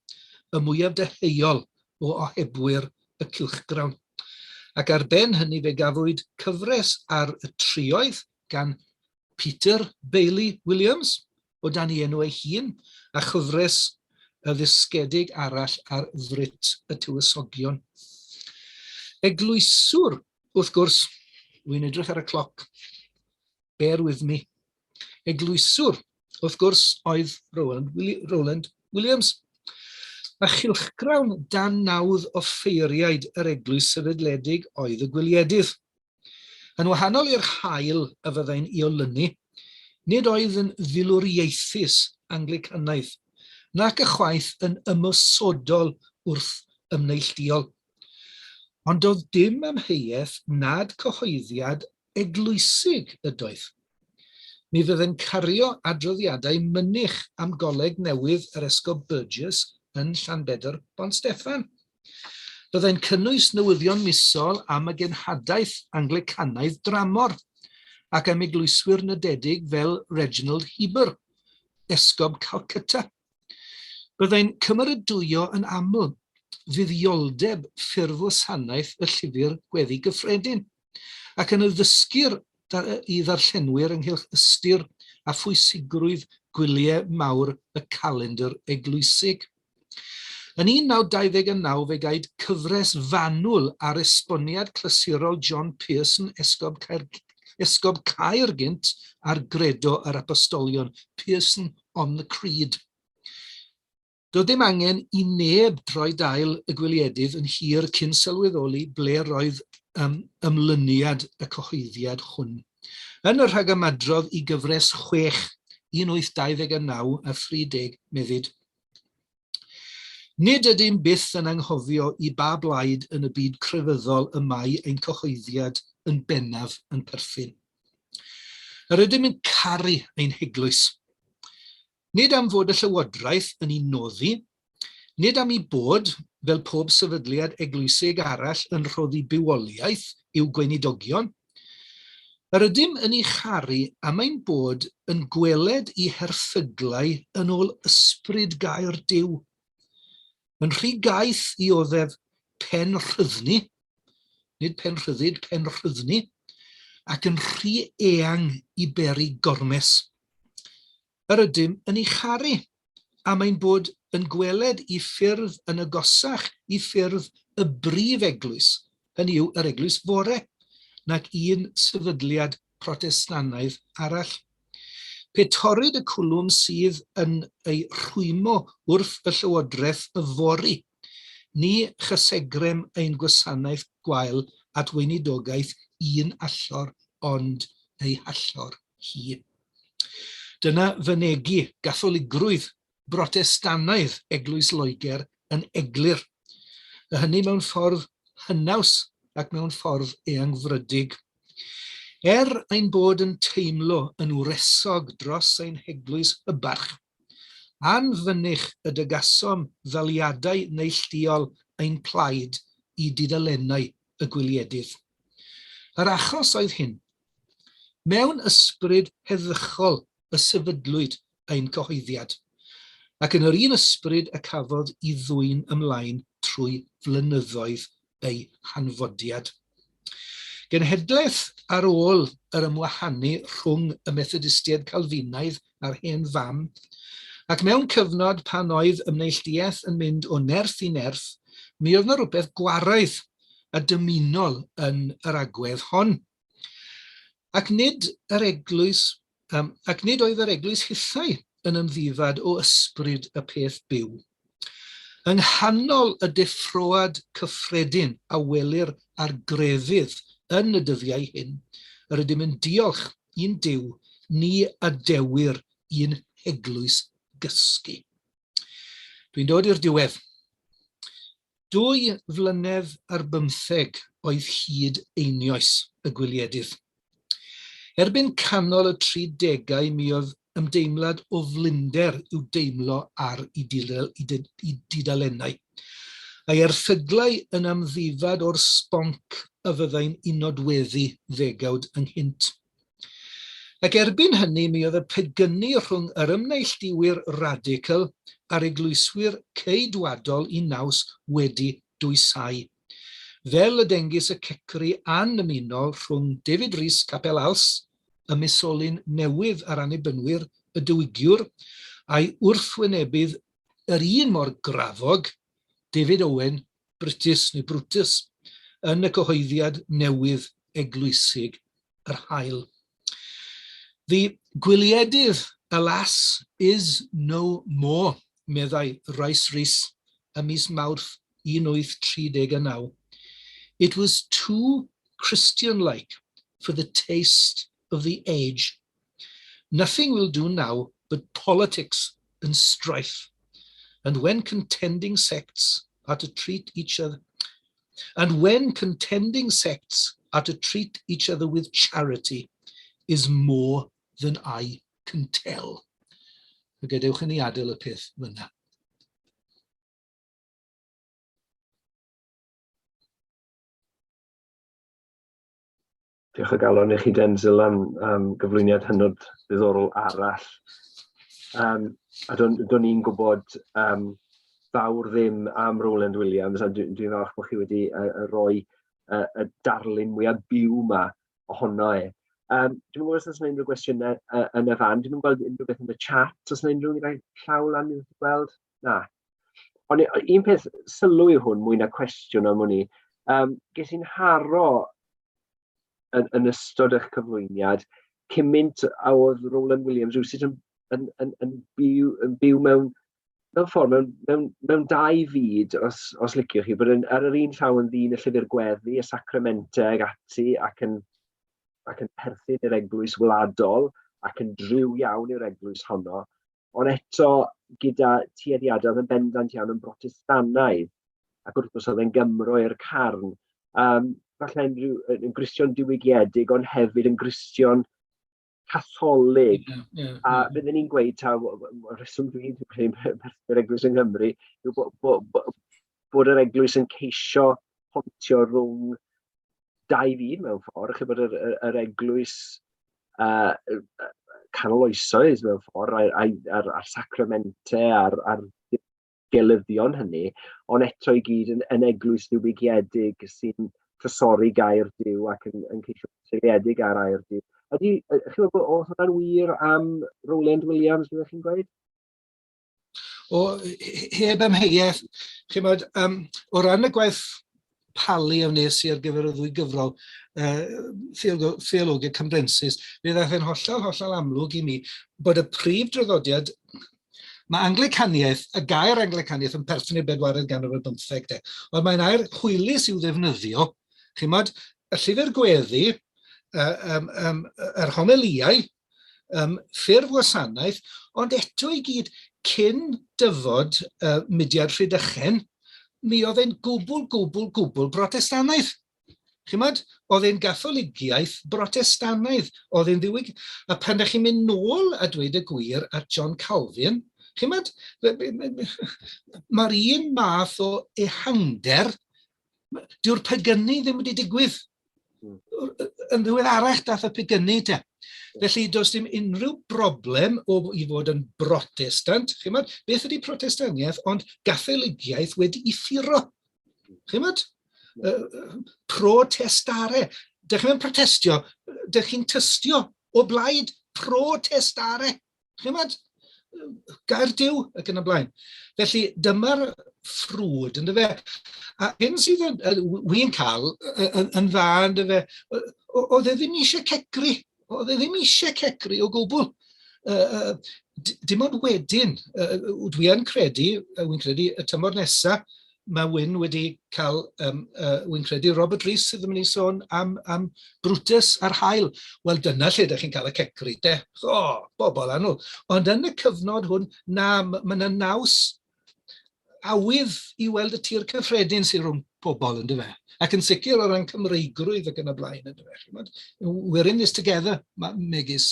y mwyaf deheuol o ohebwyr y cylchgrawn. Ac ar ben hynny fe gafwyd cyfres ar y trioedd gan Peter Bailey Williams o dan ei enw ei hun, a chyfres y ddysgedig arall ar Frut y Tywysogion. Eglwyswr, wrth gwrs, wy'n edrych ar y cloc, bear with me. Eglwyswr, wrth gwrs, oedd Roland, Roland Williams. A chylchgrawn dan nawdd offeiriaid yr eglwys sefydledig oedd y gwyliedydd. Yn wahanol i'r haul a fyddai'n ei olynu, nid oedd yn filwriaethus Anglicanaidd, nac ychwaith yn ymosodol wrth ymneillduol. Ond doedd dim amheuaeth nad cyhoeddiad eglwysig ydoedd. Mi fyddai'n cario adroddiadau mynych am goleg newydd yr Esgob Burgess yn Llanbedr Pont Steffan. Byddai'n cynnwys newyddion misol am y genhadaeth Anglicanaidd dramor ac am eglwyswyr nodedig fel Reginald Heber, Esgob Calcutta. Byddai'n cymeradwyo yn aml fuddioldeb ffurfwasanaeth y llyfr gweddi gyffredin, ac yn addysgu'r i ddarllenwyr ynghylch ystyr a phwysigrwydd gwyliau mawr y calendr eglwysig. Yn 1929 fe gaed cyfres fanwl ar esboniad clasurol John Pearson, Esgob, Caer, Esgob Caer gynt, ar Gredo yr Apostolion, Pearson on the Creed. Doedd dim angen i neb droi dail y gwyliedydd yn hir cyn sylweddoli ble roedd um, ymlyniad y cyhoeddiad hwn. Yn y rhagymadrodd i gyfres 6, 1829 a 30, meddid, Nid ydym byth yn anghofio i ba blaid yn y byd crefyddol y mae ein cyhoeddiad yn bennaf yn perthyn. Yr ydym yn caru ein heglwys. Nid am fod y llywodraeth yn ei noddi, nid am ei bod, fel pob sefydliad eglwysig arall, yn rhoddi bywoliaeth i'w gweinidogion. Yr ydym yn ei charu am ein bod yn gweled ei herthyglau yn ôl ysbryd gair Duw. Yn rhy gaeth i oddef pen rhyddni, nid pen rhyddid, pen rhyddni, ac yn rhy eang i beri gormes. Yr ydym yn ei charu, am ein bod yn gweled i ffyrdd yn agosach i ffyrdd y brif eglwys, hynny yw, yr eglwys fore, nag un sefydliad Protestannaidd arall. Pe torrid y cwlwm sydd yn ei rhwymo wrth y llywodraeth yfory, ni chysegrem ein gwasanaeth gwael at weinidogaeth un allor ond ei hallor hi. Dyna fynegi gatholigrwydd Brotestannaidd Eglwys Loegr yn eglur, a hynny mewn ffordd hynaws ac mewn ffordd eangfrydig. Er ein bod yn teimlo yn wresog dros ein heglwys hybarch, anfynych y dygasom ddaliadau neillduol ein plaid i dudalennau y gwyliedydd. Yr achos oedd hyn, Mewn ysbryd heddychol y sefydlwyd ein cyhoeddiad, ac yn yr un ysbryd y cafodd i ddwyn ymlaen trwy flynyddoedd ei hanfodiad. Genhedlaeth ar ôl yr ymwahanu rhwng y Methodistiaid Calfinaidd a'r hen fam, ac mewn cyfnod pan oedd ymneilltuaeth yn mynd o nerth i nerth, mi oedd 'na rywbeth gwaraidd a dymunol yn yr agwedd hon. Ac nid yr eglwys, um, ac nid oedd yr eglwys hithau yn ymddifad o ysbryd y peth byw. Yng nghanol y deffroad cyffredin a welir ar grefydd yn y dyddiau hyn, yr ydym yn diolch i'n Duw ni adewir i'n heglwys gysgu. Dwi'n dod i'r diwedd. 12 flynedd oedd hyd einioes y gwyliedydd. Erbyn canol y 30au mi oedd ymdeimlad o flinder i'w deimlo ar i dudalennau, a'i erthyglau yn amddifad o'r sbonc a fyddai'n i nodweddu ddegawd ynghynt. Ac erbyn hynny mi oedd y pegynu rhwng yr ymneilltuwyr radical a'r eglwyswyr ceidwadol i naws wedi dwysáu. Fel y dengys y cecru annymunol rhwng David Rees Capel Als, y misolyn newydd a'r Annibynwyr, y Diwygiwr, a'i wrthwynebydd yr un mor grafog, David Owen, Brutus neu Brutus, yn y cyhoeddiad newydd eglwysig yr haul. The Gwyliedydd, alas, is no more, meddai Rice Rees ym mis Mawrth 1839. It was too Christian-like for the taste of the age. Nothing will do now but politics and strife. And when contending sects are to treat each other and when contending sects are to treat each other with charity is more than I can tell. A gadewch i ni adael y peth fyna. Diolch o galon i chi Denzil am, am gyflwyniad hynod ddiddorol arall. Um, a do'n, do'n i'n gwybod um, fawr ddim am Rowland Williams, a dwi'n dwi falch bod chi wedi uh, rhoi uh, y darlun mwyaf byw yma ohono e. Um, dwi'n gwybod os oes yna unrhyw gwestiynau uh, yn y fan, dwi'n gweld unrhyw beth yn y chat, os yna unrhyw un llaw lan i'w gweld? Na. Ond un peth sylw yw hwn, mwy na cwestiwn am hwn i. Um, ges i'n haro yn, yn ystod eich cyflwyniad, cymaint a oedd Roland Williams rhywsut yn, yn, yn, yn, byw, yn byw mewn, mewn ffordd, mewn, mewn, mewn dau fyd, os, os liciwch chi, bod yn, ar yr un llaw yn ddyn y llyfr gweddi, y sacramentau ac ati, ac yn, ac yn perthyn i'r eglwys wladol, ac yn driw iawn i'r eglwys honno, ond eto gyda tueddiadau oedd yn bendant iawn yn Brotestannaidd, ac wrth gwrs oedd e'n Gymro i'r carn. Um, falle yn, rhyw, yn Gristion diwygiedig, ond hefyd yn Gristion Catholig. Yeah, yeah, a yeah. bydden ni'n gweud taw, y rheswm dwi'n credu perthyn yr eglwys yng Nghymru yw bod, bo, bo, bod yr eglwys yn ceisio pontio rhwng dau fyd mewn ffordd, chi bod yr, yr, yr eglwys uh, canol oesoedd mewn ffordd, a'r, a'r, a'r, a'r sacramentau a'r, a'r gelyddion hynny, ond eto i gyd yn, yn eglwys ddiwygiedig sy'n trysori gair Duw ac yn, yn ceisio seiliedig ar air Duw. Ydy, chi'n meddwl bod hwnna'n wir am Rowland Williams, byddech chi'n gweud? O, heb amheuaeth, chi'n bod, um, o ran y gwaith palu a wnes i ar gyfer y ddwy gyfrol, uh, Theologia Cambrensis, fe ddaeth e'n hollol, hollol amlwg i mi bod y prif draddodiad, mae Anglicaniaeth, y gair Anglicaniaeth yn perthyn i'r bedwaredd ganrif ar bymtheg de, ond mae'n air hwylus i'w ddefnyddio, chi'n modd, y llyfr gweddi, uh, um, um, yr homeliau, um, ffurf wasanaeth, ond eto i gyd, cyn dyfod uh, mudiad Rhydychen, mi oedd e'n gwbl, gwbl, gwbl brotestannaidd. Chimod, oedd e'n gatholigiaeth brotestanaidd, oedd e'n ddiwyg... A pan ydych chi'n mynd nôl a dweud y gwir at John Calvin, chimod, mae'r un math o ehangder, dyw'r pegynu ddim wedi digwydd. Yn ddiweddarach dath y pegynu te. Felly does dim unrhyw broblem o i fod yn brotestant. Chimod, beth ydy protestaniaeth ond gatholigiaeth wedi'i ffuro? Chimod? Protestare. Dych chi'n protestio, dych chi'n tystio o blaid protestare. Chimod, gair Duw ac yn y blaen. Felly dyma'r ffrwd, ynddo fe? A hyn sydd yn, wy'n cael yn, yn dda, ynddo fe, oedd e ddim eisiau cecru, oedd e ddim eisiau cecru o gwbl. Uh, dim ond wedyn, uh, dwi yn credu, wy'n credu y tymor nesaf, mae Wyn wedi cael, um, uh, wy'n credu Robert Rhys sydd yn mynd i sôn am, am Brutus a'r hael. Wel, dyna lle ydych chi'n cael y cecru, de. O, oh, bobl anwl. Ond yn y cyfnod hwn, na, mae yna naws awydd i weld y tir cyffredin sydd rhwng pobl, ynddo fe? Ac yn sicr o ran Cymreigrwydd ac yn y blaen, ynddo fe? We're in this together, megis.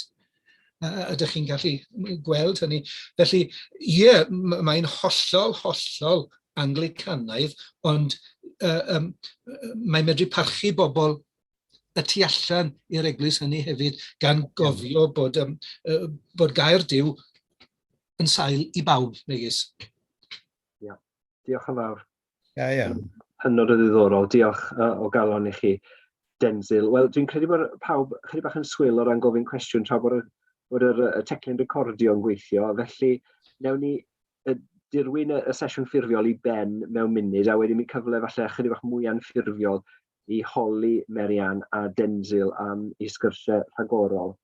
Ydych chi'n gallu gweld hynny? Felly, ie, yeah, mae'n hollol, hollol Anglicanaidd, ond uh, um, mae'n medru parchu bobl y tu allan i'r eglwys hynny hefyd, gan gofio bod, um, uh, bod gair Duw yn sail i bawb, megis. Ia, diolch yn fawr. Ia, ia. Hynod o ddiddorol. Diolch uh, o galon i chi, Denzil. Wel, dwi'n credu bod pawb chydig bach yn swil o ran gofyn cwestiwn tra bod y, bod yr, y teclyn recordio yn gweithio. Felly, newn ni y, dirwyn y, y sesiwn ffurfiol i ben mewn munud, a wedyn mi cyfle falle chydig bach mwy anffurfiol i holi Marianne a Denzil am eu sgyrsiau rhagorol.